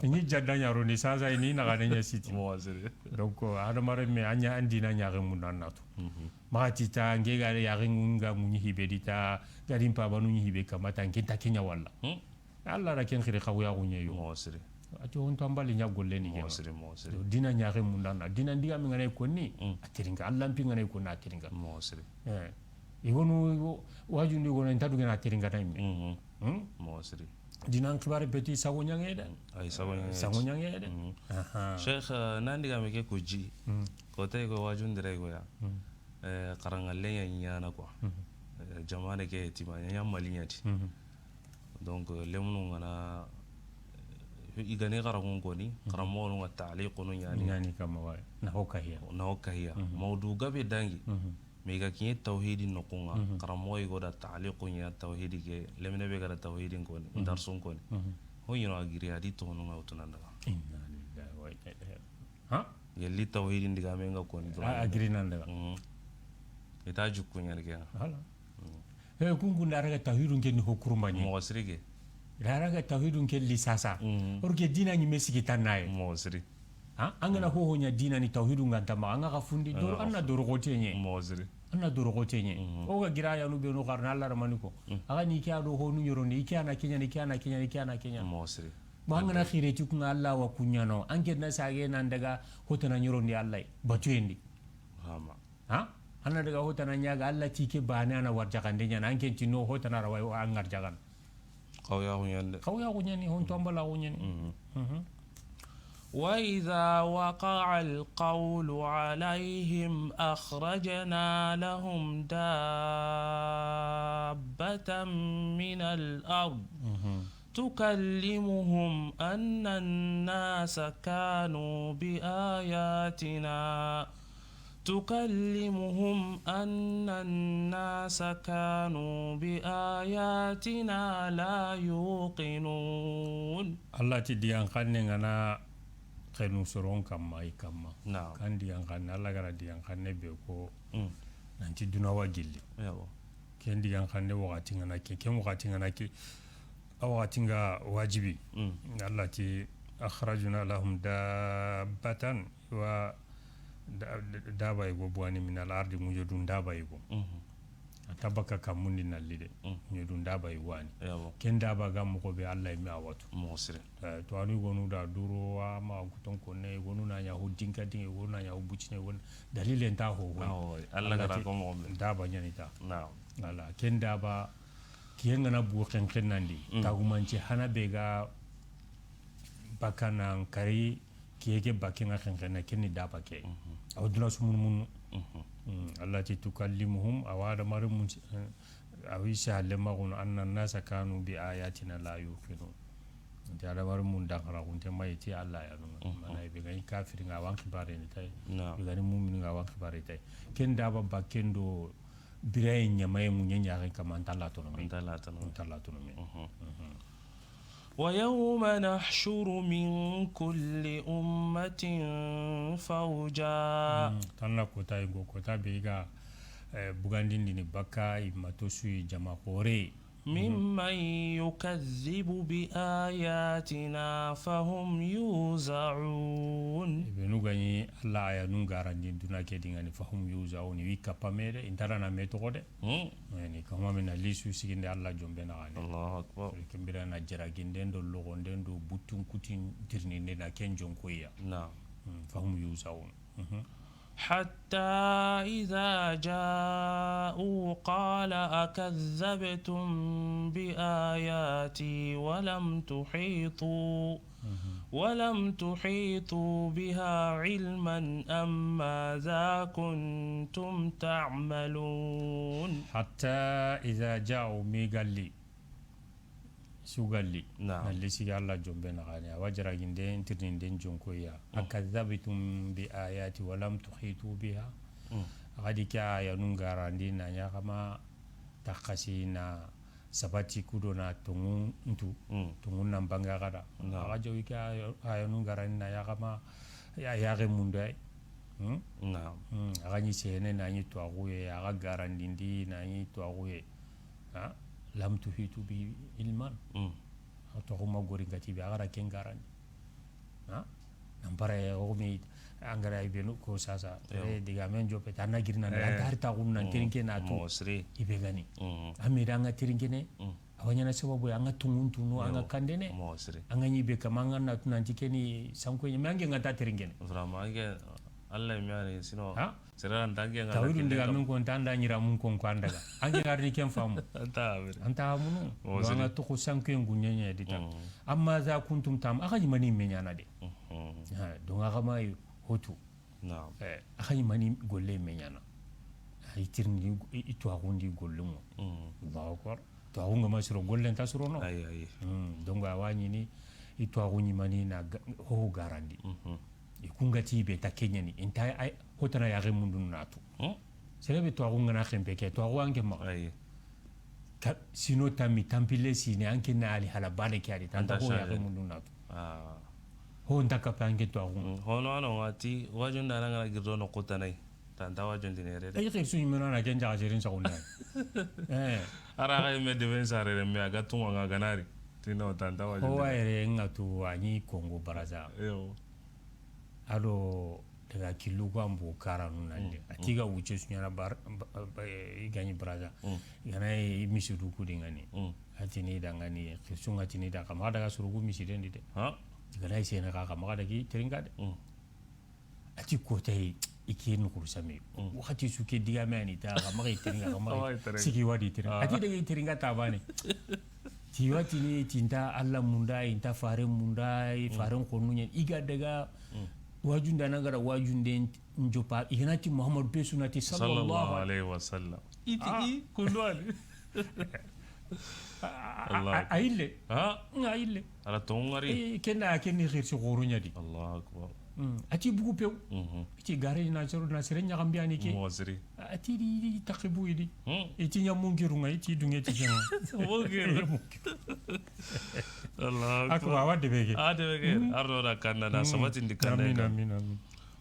Ni jadda ɲaro ni sasa ni na gane ɲa siti. Mo sere. Donc adamare me anya andina ɲare mun nan natu. Maxa ti ta nge ga yaxen ŋa muɲi hibe di ta, ga di n pabanu ɲi hibe kamata, nke nta ke ɲa walla. Allah ra ken xiri xawuyaxu ɲe yo. Moxo siri. A ti honto an bali ɲa golle ni. Moxo siri, moxo siri. Dina ɲaxe mundana, dina ndiga mi ngana konni, a terinka. Allah mpi ngana konni, a terinka. Moxo siri. Eh. I gonu wajundi gono, inta dugena terinka ta yimme. Moxo siri. Dinan xibare beti sago ɲange de. Ay, sago ɲange. Sago ɲange de. Aha. Cheikh, eh, nan diga me ke ko ji. Ko tay ko wajundire ko ya. Eh, xaranŋalle ɲa ɲana quoi. Eh, jamane ke tima ɲa Mali ɲa ti. Donc, eh, lemunu ngana, eh, i gani xaranŋun koni, xaranmoxonu nga taaliqunu ɲani. Ɲani kama wa. Na ho kahiya. Na ho kahiya. Mawdu gabe dangi. Mais i ga kiɲe tawhidi noxunŋa, xaranmoxo yigo da taaliqu ɲa tawhidi ke, lemine be ga da tawhidin koni, darsun koni. Ho ɲino a giri a di toxonu nga wutunanda. Inna lillahi wa inna ilaihi raji'un. Ha? Gelli tawhidin diga me nga koni. A giri nan daga. I ta jukku ɲani ke. Voilà. He, kunkun da raga tawhidun ke ni ho kurumba ɲi. Moxo siri ke. Da raga tawhidun ke li sasa. Or ke dina ɲi me sigi tannaye. Moxo siri. Ha? An gana ho ho ɲa dina ni tawhidun ga ntama, an ga xa fundi, an na doro xote ɲe. Moxo siri. An na doro xote ɲe. O ga gira yanu be no xarna Allah ramani ko. A ga ni ke a do ho nu ɲorondi, i ke a na ke ɲa ni, i ke a na ke ɲa ni, i ke a na ke ɲa ni. Moxo siri. Bon, an gana xire ti kunŋa Allah wa kuɲano. An ke na sage nan daga hotana ɲorondi Allah. Batuyendi. Hama. Ha? An na daga hotana ɲaga Allah ti ke bane a na warjaxande ɲana. An ke ti no hotana rawa an ŋarjaxan. Xawuyaxu ɲani de. Xawuyaxu ɲani, honto an balaxu ɲani. وإذا وقع القول عليهم أخرجنا لهم دابة من الأرض تكلمهم أن الناس كانوا بآياتنا تكلمهم أن الناس كانوا بآياتنا لا يوقنون. Allah ti digan xanne ngana xenu soron kamma, i kamma. Naam. Kan digan xanne, Allah gara digan xanne be ko, nanti duna wa gilli. Yawa. Ken digan xanne waxati ngana ke, ken waxati ngana ke, a waxati nga wajibi. Allah ti, أخرجنا لهم دابة, wa da-, da-, daba yigo bugani من الأرض, ŋuɲodun daba yigo. A ta baka kamundi nalli de. Ŋuɲodun daba yigo ani. Yawa. Ken daba ga moxo be Allah yimme a watu. Moxo sire. Eh, to anu gonu da duro a ma kuton konne, gonu na ɲa ho dinka dinga, gonu na ɲa ho bucine, gonu dalile nta ho ho. Allah gara ko moxo be. Daba ɲani ta. Naam. Voilà, ken daba, kiyen ngana bugu xenxen nandi, tagumance hana be ga bakana nkari, kiye ke bakke nga xenxen na, ken ni daba ke. Awa duna su munumunu. Allah ti تكلمهم, awa adamare mun, eh, awi sa lemaxunu, أن الناس كانوا بآياتنا لا يوقنون. Nti adamare mun danxara xunte mayi ti Allah ya nunga. Mana be ga ni kafiri nga wan xibare ni tay. Be ga ni mu'min nga wan xibare tay. Ken daba bakken do Biraye ɲamaye ŋuɲe ɲaxen kama, anta la tono me. Anta la tono me. Anta la tono me. ويوم نحشر من كل أمة فوجا. Tanna kota yigo, kota be ga, eh, bugandindini bakka i mato suyi jama xore. ممن يكذب بآياتنا فهم يوزعون. I benu ga ɲi Allah ayanun garandi duna ke dingani, فهم يوزعون, i wi kappa me de, i nta ra na me toxo de. Yani, kama mina lisu siginde Allah jombe na gane. Allahu akbar. Ken bira na jaraginden do, logonden do, butun kutin tirninde na ken jonkoya. Naam. فهم يوزعون. حتى إذا جاءوا قال أكذبتم بآياتي ولم تحيطوا، ولم تحيطوا بها علما أم ماذا كنتم تعملون. حتى إذا جاءوا, mi ga li. Su ga li. Naam. Na li sigi Allah jombe na gane. Awa jaraginden tirninden jonkoya. أكذبتم بآياتي ولم تحيطوا بها. Axa di ke ayanun garandi na ɲa kama taxasi na sabati kudo na tongun ntu. Tongun nan banga gada. Naam. Axa jawi ke ayanun garandi na ɲa kama ya, yaxe mundu ay. Hmm? Naam. Hmm, a ga ɲi sehene na ɲi tuwaaxu ye, a ga garandindi na ɲi tuwaaxu ye. Ha? Lam tuhitu bi ilman. Hmm. A tuwaaxu ma gori n ga ti be, a ga ra ken garandi. Ha? Nan para ye, o mi an ga ra i benu ko sasa. Yo. Eh, digamen jope, ta na girina, eh, an ta hari taaxu nan terinke na tu. Mo siri. I be ga ni. Hmm. A mi da an ga terinke ne. Hmm. A wa ɲaana sababu ya, an ga tunŋun tunu, an ga kandene. Mo siri. An ga ɲi be kama, an ga na tu nanti ke ni sanko ɲi, mais an ke n ga ta terinke ne. Vraiment, an ke, Allah mi yani, sinon, ha? Sere an ta ke n ga tawidu ndiga min ko, n ta nda ɲira mun ko, ko an daga. An ke ga ri ken faamu. An ta abiri. An ta amunu. Mo siri. An ga toxo sanko ɲi gunɲe ɲe di ta. Mm. Amma za kuntum tam, a ga ɲi mani me ɲaana de. Mhm. Ha, donc a ga ma yi hotu. Naam. Eh, a xa ɲi mani golle me ɲaana. A yi tirindi, i, i tuwaaxundi golle ŋo. Mm. Allahu akbar. Tuwaaxu n ga ma siro, golle nta sirono. Ayi, ayi. Mm, donc a wa ɲini, i tuwaaxu ɲi mani na ga-, ho garandi. Mhm. I ku n ga ti be ta ke ɲaani, i nta ay, hotana yaxe mundu na tu. Hmm? Sere be tuwaaxu n ga na xenpe ke, tuwaaxu an ke maxa. Ayi. Ta-, sino tammi, tampille sine, an ke na ali hala baane ke a di, ta nta ho yaxe mundu na tu. Ah. Ho nta kappe an ke tuwaaxu. Mm, hono ano ŋa ti, wajunda na ŋa na girdo no kutanayi. Ta nta wajundini yere de. Ay, xirsu ɲi meno na ken jaxa serin saxunda. Eh. Ara xa me deben sare re me a ga tunŋa ŋa ganari. Tino ta nta wajundini. Ho wa yere ŋa tu a ɲi Congo Brazza. Yo. Ado daga killu ko an bo karanu nande. Mm, a ti ga wuce su ɲaana bar-, ba-, ba-, i ga ɲi Brazza. Mm. I ga na i misidu ku di ŋa ni. Mm. A ti ni da ŋa ni, xirsu ŋa ti ni da, xa maxa daga sorogu misiden di de. Ha? I ga na i sene xa, xa maxa daga i terinka de. Mm. A ti kotayi, i ke nuxuru sami. Mm. Waxati su ke digame ani ta, xa maxa i terinka, xa maxa i terinka. Sigi wa di terinka. Ah. A ti daga i terinka ta baane. Ti wa ti ni, ti nta Alla munda, i nta fare munda, i faren xonnu ɲa. I ga daga wajunda na gara wajunde n-, n jopa, i ga na ti Muhammadu be su na ti sallallahu alayhi wa sallam. I ti i kundu ani. A, a, a, a yille. Ha? A yille. Ala to ŋari. Eh, ken da, ken ni xirsi xoro ɲa di. Allahu akbar. Mm. A ti bugu pew. Mhm. I ti gare na sero, na sere ɲaxambi ani ke. Mo siri. A ti di, di, di taqibu i di. Hmm. I ti ɲa munkiru ŋa, i ti dunŋe ti ken ŋa. Munkiru. Allahu akbar. Akbar, a wa debe ke. A debe ke. Hmm. Arno da kanna, na sabatindi kanna. Amin, amin, amin.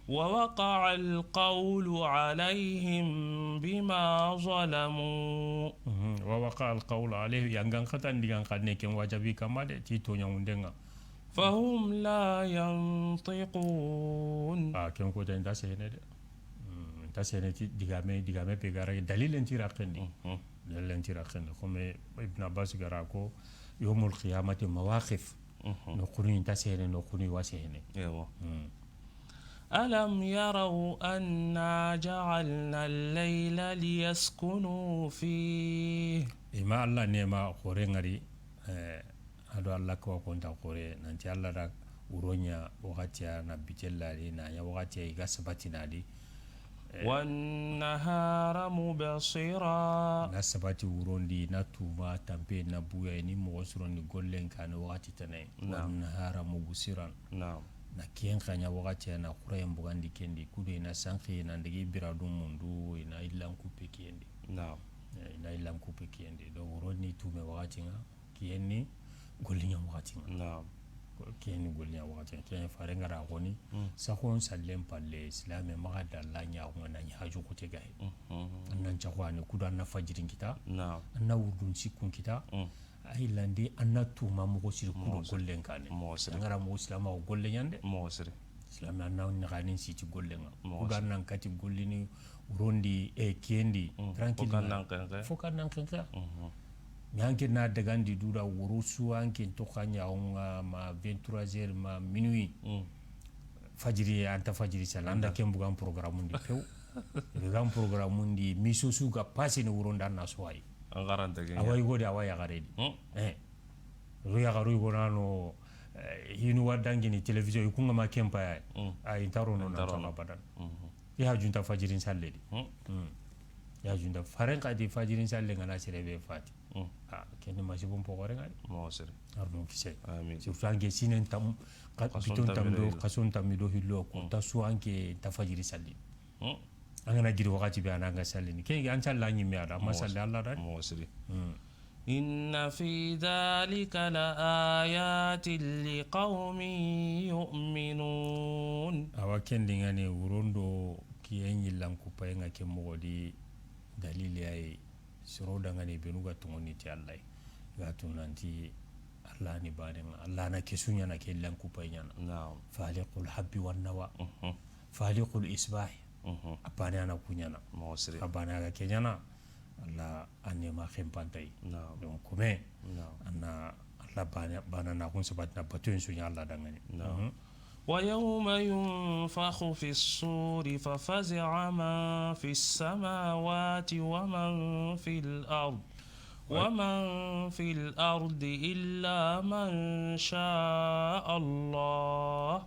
ووقع القول عليهم بما ظلموا. Mhm. ووقع القول عليهم. Yangan xatan digan xanne ken wajabi kama de, ti toɲaŋunden ŋa. فهم لا ينطقون. A, ken ko ta i nta sehene de. Mm, i nta sehene ti digame, digame be ga ra, dalilen ti raqen di. Mhm. Dalilen ti raqen di. Comme Ibn Abbas ga ra ko, يوم القيامة مواقف. Mhm. Noqunu i nta sehene, noqunu i wa sehene. Ewa. Mm. ألم يروا أنا جعلنا الليل ليسكنوا فيه. I ma Alla neema xoore ŋari, eh, ado Alla kawa konta xoore, nanti Alla da wuro ɲa waxati ya, na bitella di, na ɲa waxati ya, i ga sabatini a di. Eh, والنهار مبصرا. Na sabati wuron di, na tuma, tanpe, na buya, i ni moxo sironi gollen kaane waxati tana yi. Naam. والنهار مبصرا. Naam. Na kiyen xa ɲa waxati ya, na xurayen bugandi ken di, kudo i na sanqi, i na ndigi biradun mundu, i na illan kuppe kiyen di. Naam. Eh, i na illan kuppe kiyen di. Donc, wuro ni tume waxati ŋa, kiyen ni golliɲa waxati ŋa. Naam. Kiyen ni golliɲa waxati ŋa. Kiyen fare ŋa ra xoni, mm, saxon sallen palle, silaame maxa dalla ɲaxu ŋa na ɲi haju xote gahe. Mhm. An nan caxu ani kudo an na fajirin kita. Naam. An na wurdun sikkun kita. Mm. A yillandi, an na tuma moxo siri kudo gollen kaane. Moxo siri. An ga ra moxo siri, a maxa golle ɲande. Moxo siri. Silaame, an na ɲaxanin siti gollen ŋa. Moxo siri. Kudo an nan kati gollini wuron di, eh, kiyen di, mm, tranquillement. Fo kan nan xenxe. Fo kan nan xenxe. Mhm. Mais an ke na dagandi duda woro su, an ke n toxa ɲaxu ŋa ma vingt-trois heures, ma minuit. Mm. Fajiri, an nta fajiri salla, an da ken bugan programme ndi pew. Bugan programme ndi, miso su ga passé ni wuron da na so ay. An garanta ke. Awa yigo di, awa yaxare di. Hmm. Eh. Ro yaxaru yigo na no, eh, hinu wa dangini télévision, i ku ŋa ma ken paya. Hmm. Ay, i nta ro no na abadan. Mhm. I haju nta fajirin salle di. Hmm. Hmm. I haju nta faren xa di fajirin salle ŋa na sere be fati. Hmm. Ah, ken ni masibun poxore ŋa di. Moxo siri. Arno kise. Amin. Surtout an ke sinen tam, ka-, biton tam do, xason tam do hillo ko, hmm, ta su an ke ta fajiri salli. Hmm. An ga na giri waxati be, an ga sallini. Ke an salla ɲimme a da, ma salli Alla da. Moxo siri. Hmm. إن في ذلك لآيات لقوم يؤمنون. Awa ken di ŋa ni wuron do kiyen yillan kupaye ŋa ke moxo di dalili ya yi. Soro da ŋa ni benu ga tonŋoni ti Allah yi. Ga tu nanti Allah ni baane ŋa, Allah na ke su ɲaana, ke yillan kupaye ɲaana. Naam. Faliqul habbi wan nawa. Mhm. Faliqul isbahi. Mhm. A baane a na ku ɲaana. Moxo siri. A baane a ga ke ɲaana. Allah a neema xenpanta yi. Naam. Donc, comme, naam, a na Allah baana, baana na kun sabati na batuyen su ɲa Allah da ŋa ni. Naam. Mhm. ويوم ينفخ في الصور ففزع من في السماوات ومن في الأرض، ومن في الأرض إلا من شاء الله.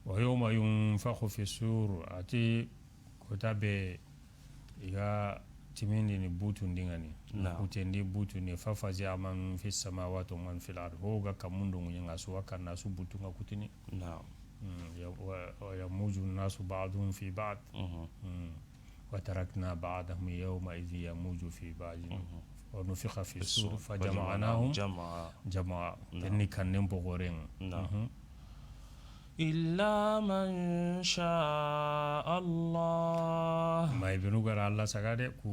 ويوم ينفخ في الصور، a ti kota be i ga timindini butun di ŋa ni. Naam. Kutendi butun di, ففزع من في السماوات ومن في الأرض. Ho ga kanmun do ŋuɲen ŋa, su wa kanna, su butun ŋa kutini. Naam. Mm, ya-, wa, ويموج الناس بعضهم في بعض. Mhm. Mm. وتركنا بعضهم يومئذ يموج في بعض. Mhm. ونفخ في الصور فجمعناهم جمعا. Naam. Ken ni kannen bogoren. Naam. Mhm. إلا من شاء الله. Ma i benu ga ra Allah saga de, ku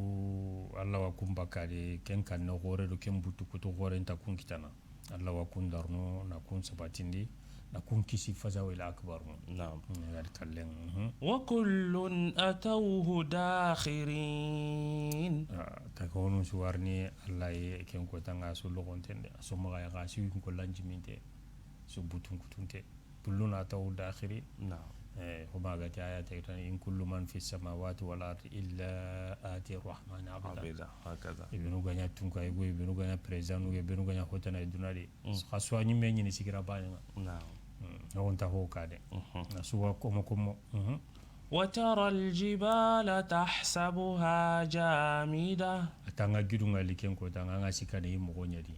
Allah wa kun bakka de, ken kanne xoore do, ken butu kutu xoore nta kun kitana. Allah wa kun darno, na kun sabatindi, na kun kisi فزع الأكبر. Naam. Mm, ga di kallen, mhm. وكل أتوه داخرين. Ah, ta ko wonu su warni Allah ye ken kota ŋa su loxonten de, a su maxa ya ga su ko lanjiminte, su butun kutunte. كل أتوه داخرين. Naam. Eh, ho ma ga ti aya ta tan, إن كل من في السماوات والأرض إلا آتي الرحمن عبدا. عبدا، هكذا. I benu ga ɲa tunka, i go, i benu ga ɲa président, i benu ga ɲa hotana i duna di. Mm. Xa su wa ɲimme ɲini sigira baane ŋa. Naam. Mm. O nta ho ka de. Mhm. Na su wa komo komo. Mhm. وترى الجبال تحسبها جامدة. A ta ŋa gidu ŋa li ken kota ŋa, ŋa sikana i moxo ɲa di.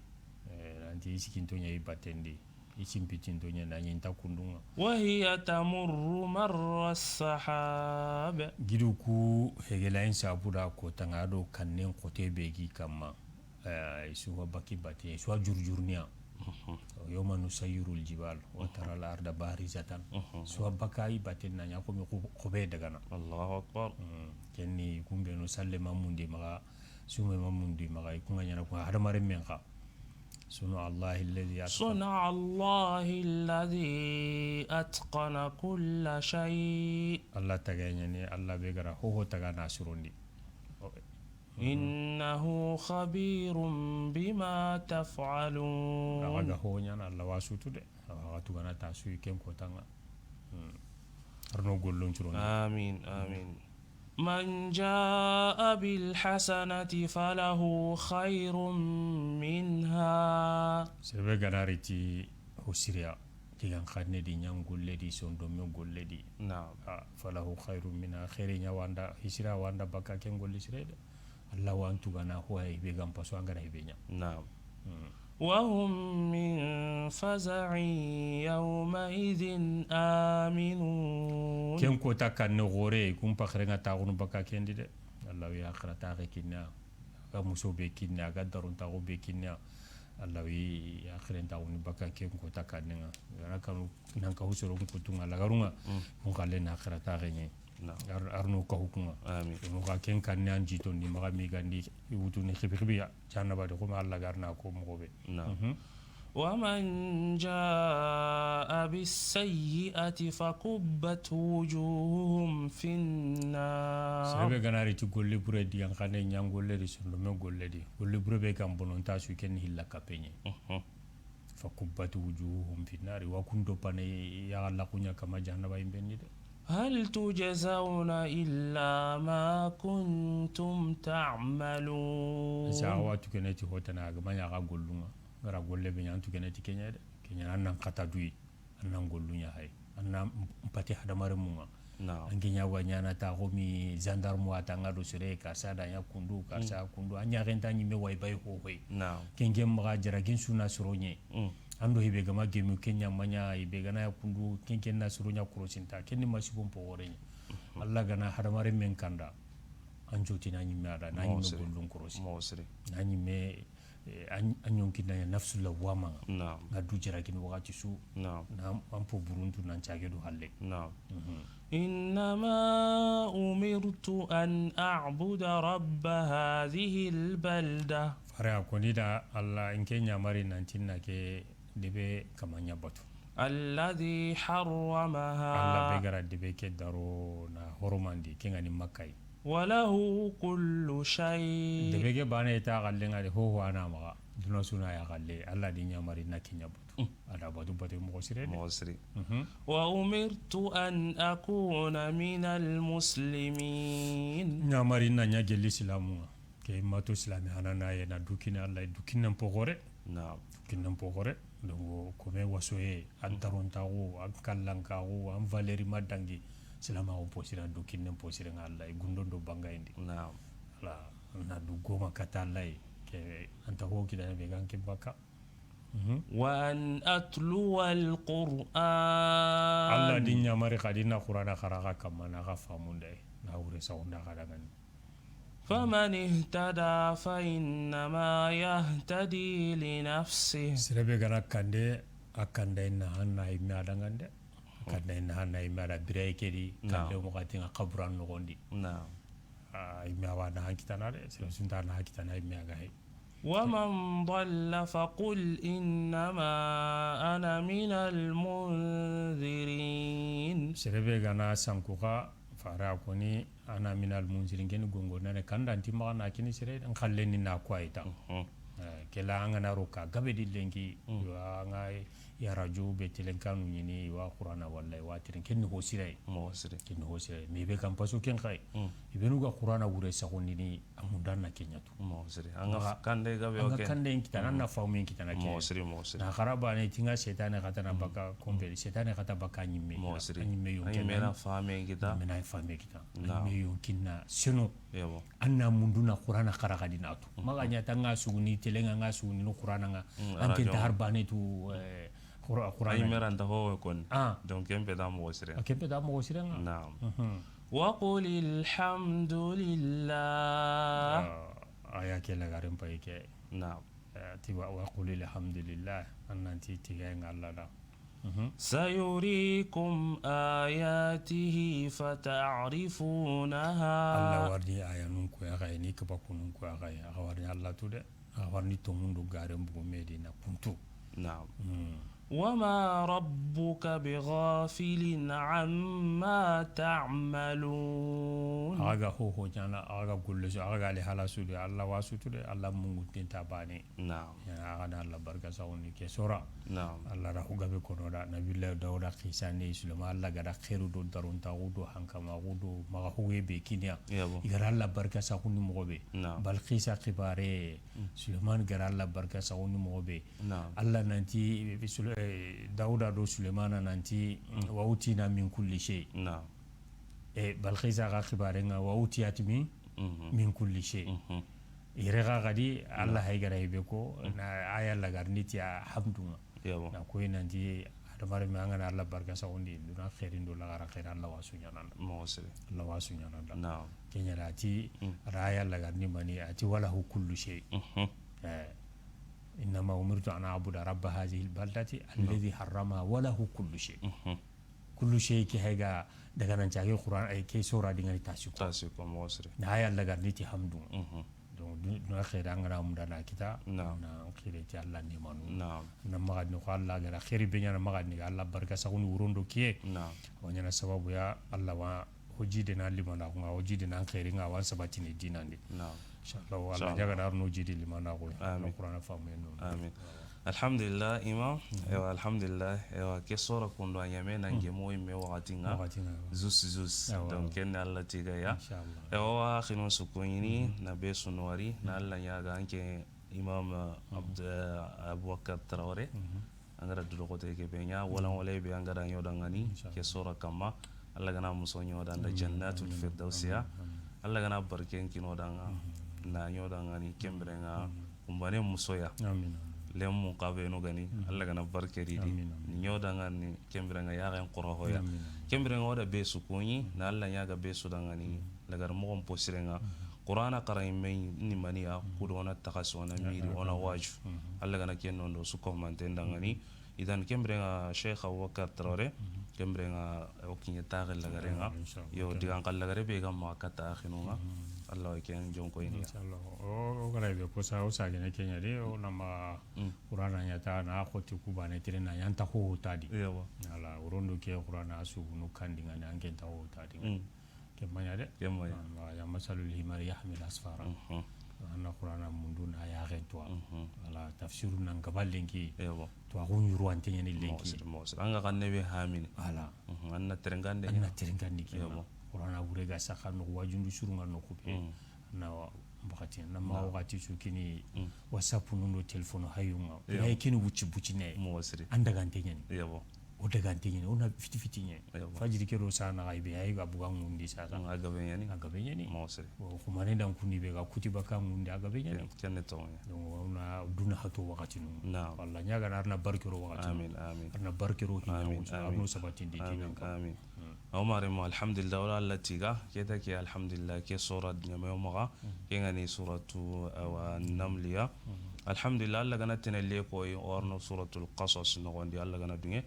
Eh, nanti i sikinto ɲa i batten di. I simpitinto ɲa na ɲi nta kundu ŋa. وهي تمر مر السحاب. Gidu ku hegelayen sabu da kota ŋa do kannen xote be gi kamma. Eh, i su wa bakka i batte, i su wa jurjurniya. Mhm. يوم نسير الجبال وترى الأرض بارزة. Mhm. Su wa bakka i batte na ɲa komi xo-, xobe dagana. Allahu akbar. Mm, ken ni kun be no salle ma mundi maxa, sume ma mundi maxa, i kun ga ɲaana kun hadamaren men xa. صنع الله الذي أتقن. صنع الله الذي أتقن كل شيء. Allah taga ɲa ni, Allah be ga ra ho ho taga na surondi. إنه خبير بما تفعلون. Axa ga ho ɲaana, Allah wa sutu de. Axa tugana ta su ken kota ŋa. Hmm. Arno gollon curon. Amin, amin. من جاء بالحسنة فله خير منها. Sere be ga na ri ti ho siriya, digan xanne di, ɲan golle di, sondonme golle di. Naam. Ah, فله خير منها, xeere ɲa wa nda, hisira wa nda bakka ken golle sire de. Allah wa an tugana ho ya, i be ga n paso an ga na i be ɲa. Naam. Hmm. وهم من فزع يومئذ آمنون. Ken kota kanne xoore, kun paxere ŋa taxunu bakka ken di de. Allah ya axira taxe kinna, a ga muso be kinna, a ga daron taxu be kinna. Allah ya axiren taxunu bakka ken kota kanne ŋa. Ga na kanu nan ka husoro kun kutu ŋa, lagarun ŋa. Hmm. Kun xalle na axira taxe ɲa. Naam. Ar-, arno ka hukunŋa. Amin. Unu xa ken kanne an jitondi, maxa migandi, i wutuni xibi xibi ya, jahannaba de, xoma Allah ga ri na ko moxo be. Naam. Mhm. ومن جاء بالسيئة فكبت وجوههم في النار. Sere be ga na ri ti golle bure di, yan xane ɲan golle di, sondonme golle di. Golle bure be ga n bono nta su, ken ni hilla kappe ɲa. Mhm. فكبت وجوههم في النار, wa kun doppana ya ga laxu ɲa kama jahannaba yinben di de. هل تجزون إلا ما كنتم تعملون. Sa wa tu kene ti hotana, a ga ma ɲa xa gollun ŋa, ga ra golle be ɲa, an tu kene ti ke ɲa de. Ke ɲa an nan xata duyi. An nan gollun ɲa hay. An na mpati hadamarenmun ŋa. Naam. An ke ɲa wa ɲaana ta xo mi gendarme wa ta ŋa do sere, karsa da ɲa kundu, karsa kundu. An ɲa xenta ɲimme wa i bayi ho hoy. Naam. Ken ken maxa jara ken su na soro ɲa. Mm. An do hibe ga ma gemu ke ɲa ma ɲa, hibe ga na ya kundu, ken ken na soro ɲa korosinta. Ken ni masibon po wore ɲa. Mhm. Allah ga na hadamarenmen kanda. An joti na ɲimme a da, na ɲimme gollun korosi. Mo sere. Na ɲimme Eh, an, an yonki na ya nafsu lawwama ŋa. Naam. Ŋa du jara kini wakati su. Naam. Na an po buruntu nan cage do halle. Naam. Mhm. إنما أمرت أن أعبد رب هذه البلدة. Fare a koni da Allah in ke ɲamari nan tinna ke debe kama ɲa batu. الذي حرمها. Allah be gara debe ke daro na horomandi ke ŋa ni Makka yi. وله كل شيء. Debe ke bane ta galle ŋa de ho ho ana maga. Duna suna ya galle Allah di ɲamari na ke ɲa batu. A da batu batu moxo sire de. Moxo sire. Mhm. وأمرت أن أكون من المسلمين. Ɲamari na ɲa gelli silamu ŋa. Ke mato silami hanana ye na dukine Allah dukinnen pogore. Naam. Dukinnen pogore. Donc kome wasoye an tarontaxu an kallankaxu an valeri ma dangi. Silamaxu posira dukinnen posire ŋa Allah gundo do bangayindi. Naam. Voilà. Na du goma kata Allah ke anta ho kidane be gan ke baka. Mhm. وأن أتلو القرآن. Allah di ɲamari xadi na Qur'ana xara xa kamma na xa famunde na wure sawunda xa dangani. فمن اهتدى فإنما يهتدي لنفسه. Sere be gana kande a kanda inna hanna imme a dangande. A kanda inna hanna imme a da biraye ke di kande mo xati ŋa xaburan noxondi. Naam. A imme a wa na hankitana de sere sunta na hankitana imme a ga hay. ومن ضل فقل إنما أنا من المنذرين. Sere be gana sanku xa fare a koni ana minal munzirin keni gongo nane kanda nti maxa na kini sere n xalle ni na ko ayita. Kela an gana ro ka gabe di lenki yo an ga ya radio be telenkanu ɲini wa Qur'ana wallahi wa tirin kenni ho siray. Mo sire. Kenni ho siray me be kan paso ken xay. Ibenu ga Qur'ana wure saxundini a mundan na keɲatu. Mo sire. An ga kande gabe o ke. An ga kande kitana na faamu kitana ke. Mo sire mo sire. Na xaraba ne tinga setane xatana baka kombe setane xata baka ɲimme. Mo sire. Ɲimme yo. Ɲimme na faamu kita. Ɲimme na faamu kita. Naam. Ɲimme yo kinna seno. Yabo. An na munduna Qur'ana xara xadi na tu. Maxa ɲa tanga suguni telenga nga suguni no Qur'ana nga. An ke ta harbane tu Qur'ana. Ay meranta ho ko ni. Donc kempe da mo sire. Kempe da mo sire nga. Naam. وقل الحمد لله. Aya ke la garen pay ke. Naam. Ti wa qul alhamdulillah. An nan ti tiga nga Allah da. سيريكم آياته فتعرفونها. Allah warni ayanun ko ya gayni kaba kunun ko ya gay. Warni Allah tu de. Warni to mundu garen bugu medina kuntu. Naam. وما ربك بغافل عما تعملون. Aga ho ho ɲana aga golle su aga le hala su de Allah wasu tu de Allah mungu tinta bane. Naam. Aga na Allah barka sawni ke sora. Naam. Allah ra hugabe kono da nabiyullah Dawuda qisa ne Sulaiman Allah gada khairu do darontaxu do hankamaxu do maxa huge be kiniya. Yabo. I gara Allah barka saxundi moxo be. Naam. Balqisa xibare Sulaiman gara Allah barka saxundi moxo be. Naam. Allah nanti Dawuda do Sulaimana nanti wa utina min kulli shay. Naam. E Balqisa ga xibare nga wa utiyat min min kulli shay. Yere ga gadi Allah hay gara be ko na aya lagarni ti hamdunga. Na koy nanti adamare me angana Allah barka saxundi duna khairin do lagara khair Allah wasu ɲananda. Mo sire. Allah wasu ɲananda. Naam. Kenyara ati ada aya lagarni mani ati walahu kullu shay. Eh. Innama umirtu an a'buda rabba hadhihi albaldati alladhi harramaha walahu kullu shay. Kullu shay ke hayga daga nan cage Qur'an ay ke sora dingani tasiko. Tasiko mo sire. Na aya lagarni ti hamdu. Donc duna khair angana munda na kita na khire ti Allah ni manu. Na magadni ko Allah gara khairi be ɲana magadni Allah barka saxundi wurondo kiye. Wa ɲana sababu ya Allah wa hojide na limana ko nga hojide na khairi nga wan sabatini dinandi. Inshallah Allah jaga dar no jidi limana ko. Amin. Qur'ana famu no. Amin. Alhamdulillah imam. Ewa alhamdulillah ewa ke sora kundo anyame na ngemo imme wakati nga. Zus zus. Donc ken Allah tiga ya. Ewa wa khino sukunyini na be sunwari na Allah nyaga anke imam Abd Aboubacar Traoré. Angara dulo kote ke be nya wala wala be angara nyoda ngani ke sora kama. Allah gana muso nyoda nda jannatul firdausiya. Allah gana barken kino danga na nyoda ngani kembere nga kumbane musoya. Lemu kabe no gani Allah gana barke di di nyoda ngani kembere nga ya gan qoro hoya. Kembere nga wada be su kunyi na Allah nyaga be su dangani lagar mo posire nga. Qur'ana xara yimme ni mani ya, kudo o na taxasi, o na miri, o na waju. Alla ga na ken nondo su ko manten dangani. Idan ken biren ŋa Cheikh Aboubacar Traoré, ken biren ŋa o kiɲe taxe lagare ŋa. Yo, digan xa lagare be ga ma kata axinu ŋa. Alla wa ken jonko ini ya. Inshallah. O, o gara be ko sa, o sa gene kenya de, o na ma Qur'ana ɲa ta na xoti ku bane tere na ɲa nta xo ta di. Yawa. Ala, o rondo ke Qur'ana su nu kandi ŋa ni an ke nta xo ta di. Ke maɲa de. Ke maɲa. Ah, ma ya masalul himari yahmil asfara. An na Qur'ana mundu na ya gen to. Ala tafsiru nan gaba lenki. Yawa. To a gun yuru ante ɲani lenki. Mosir, mosir. An ga kan ne be hamini. Ala. An na terengande. An na terengande ke. Yawa. Qur'ana wure ga saxa no wajundu surunga no kupe. Na wakati, na ma wakati su kini WhatsApp nundo telefono hayunga. Yawa. Ya kini wuci buci ne. Mosir. An daga ante ɲani. Yawa. O daga ante ɲani, o na fiti fiti ɲe. Fajiri ke do sa na ga i be, ay ga buga ŋundi sa sa. A gabe ɲani. A gabe ɲani. Mosiri. O xumane dan kundi be ga kutiba ka ŋundi, a gabe ɲani. Ken ne toŋe. Donc, o na duna hato wakati nu. Naam. Walla ɲa ga na arna barkero wakati nu. Amin, amin. Arna barkero hina. Amin, amin. Arno sabatindi. Amin, amin. Omar mo, alhamdulillah, wala Alla tiga, keta ke, alhamdulillah, ke sora ɲame o maxa, ke ŋa ni suratu, awa, Namliya. Alhamdulillah, Alla ga na tene le koy, o arno suratul Qasas noxondi, Alla ga na duŋe.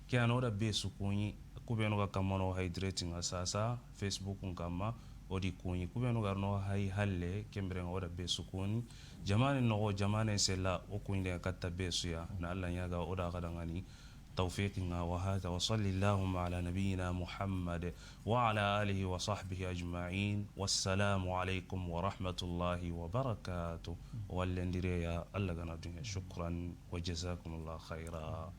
Ke a no da be su kuɲi, ku be no ga kamano hay direct ŋa sasa, Facebook ŋa kamma, o di kuɲi. Ku be no ga no hay halle, ken biren ŋa o da be su kuɲi. Jamane noxo, jamane sella, o kuɲi de katta be su ya, na Alla ɲaga o da ga dangani. Tawfiqi ŋa wa hada, wa salli Allahumma ala nabiyyina Muhammad wa ala alihi wa sahbihi ajma'in. Wassalamu alaikum wa rahmatullahi wa barakatuh. Wallendire ya Alla ga na duŋe. Shukran wa jazakumullahu khaira.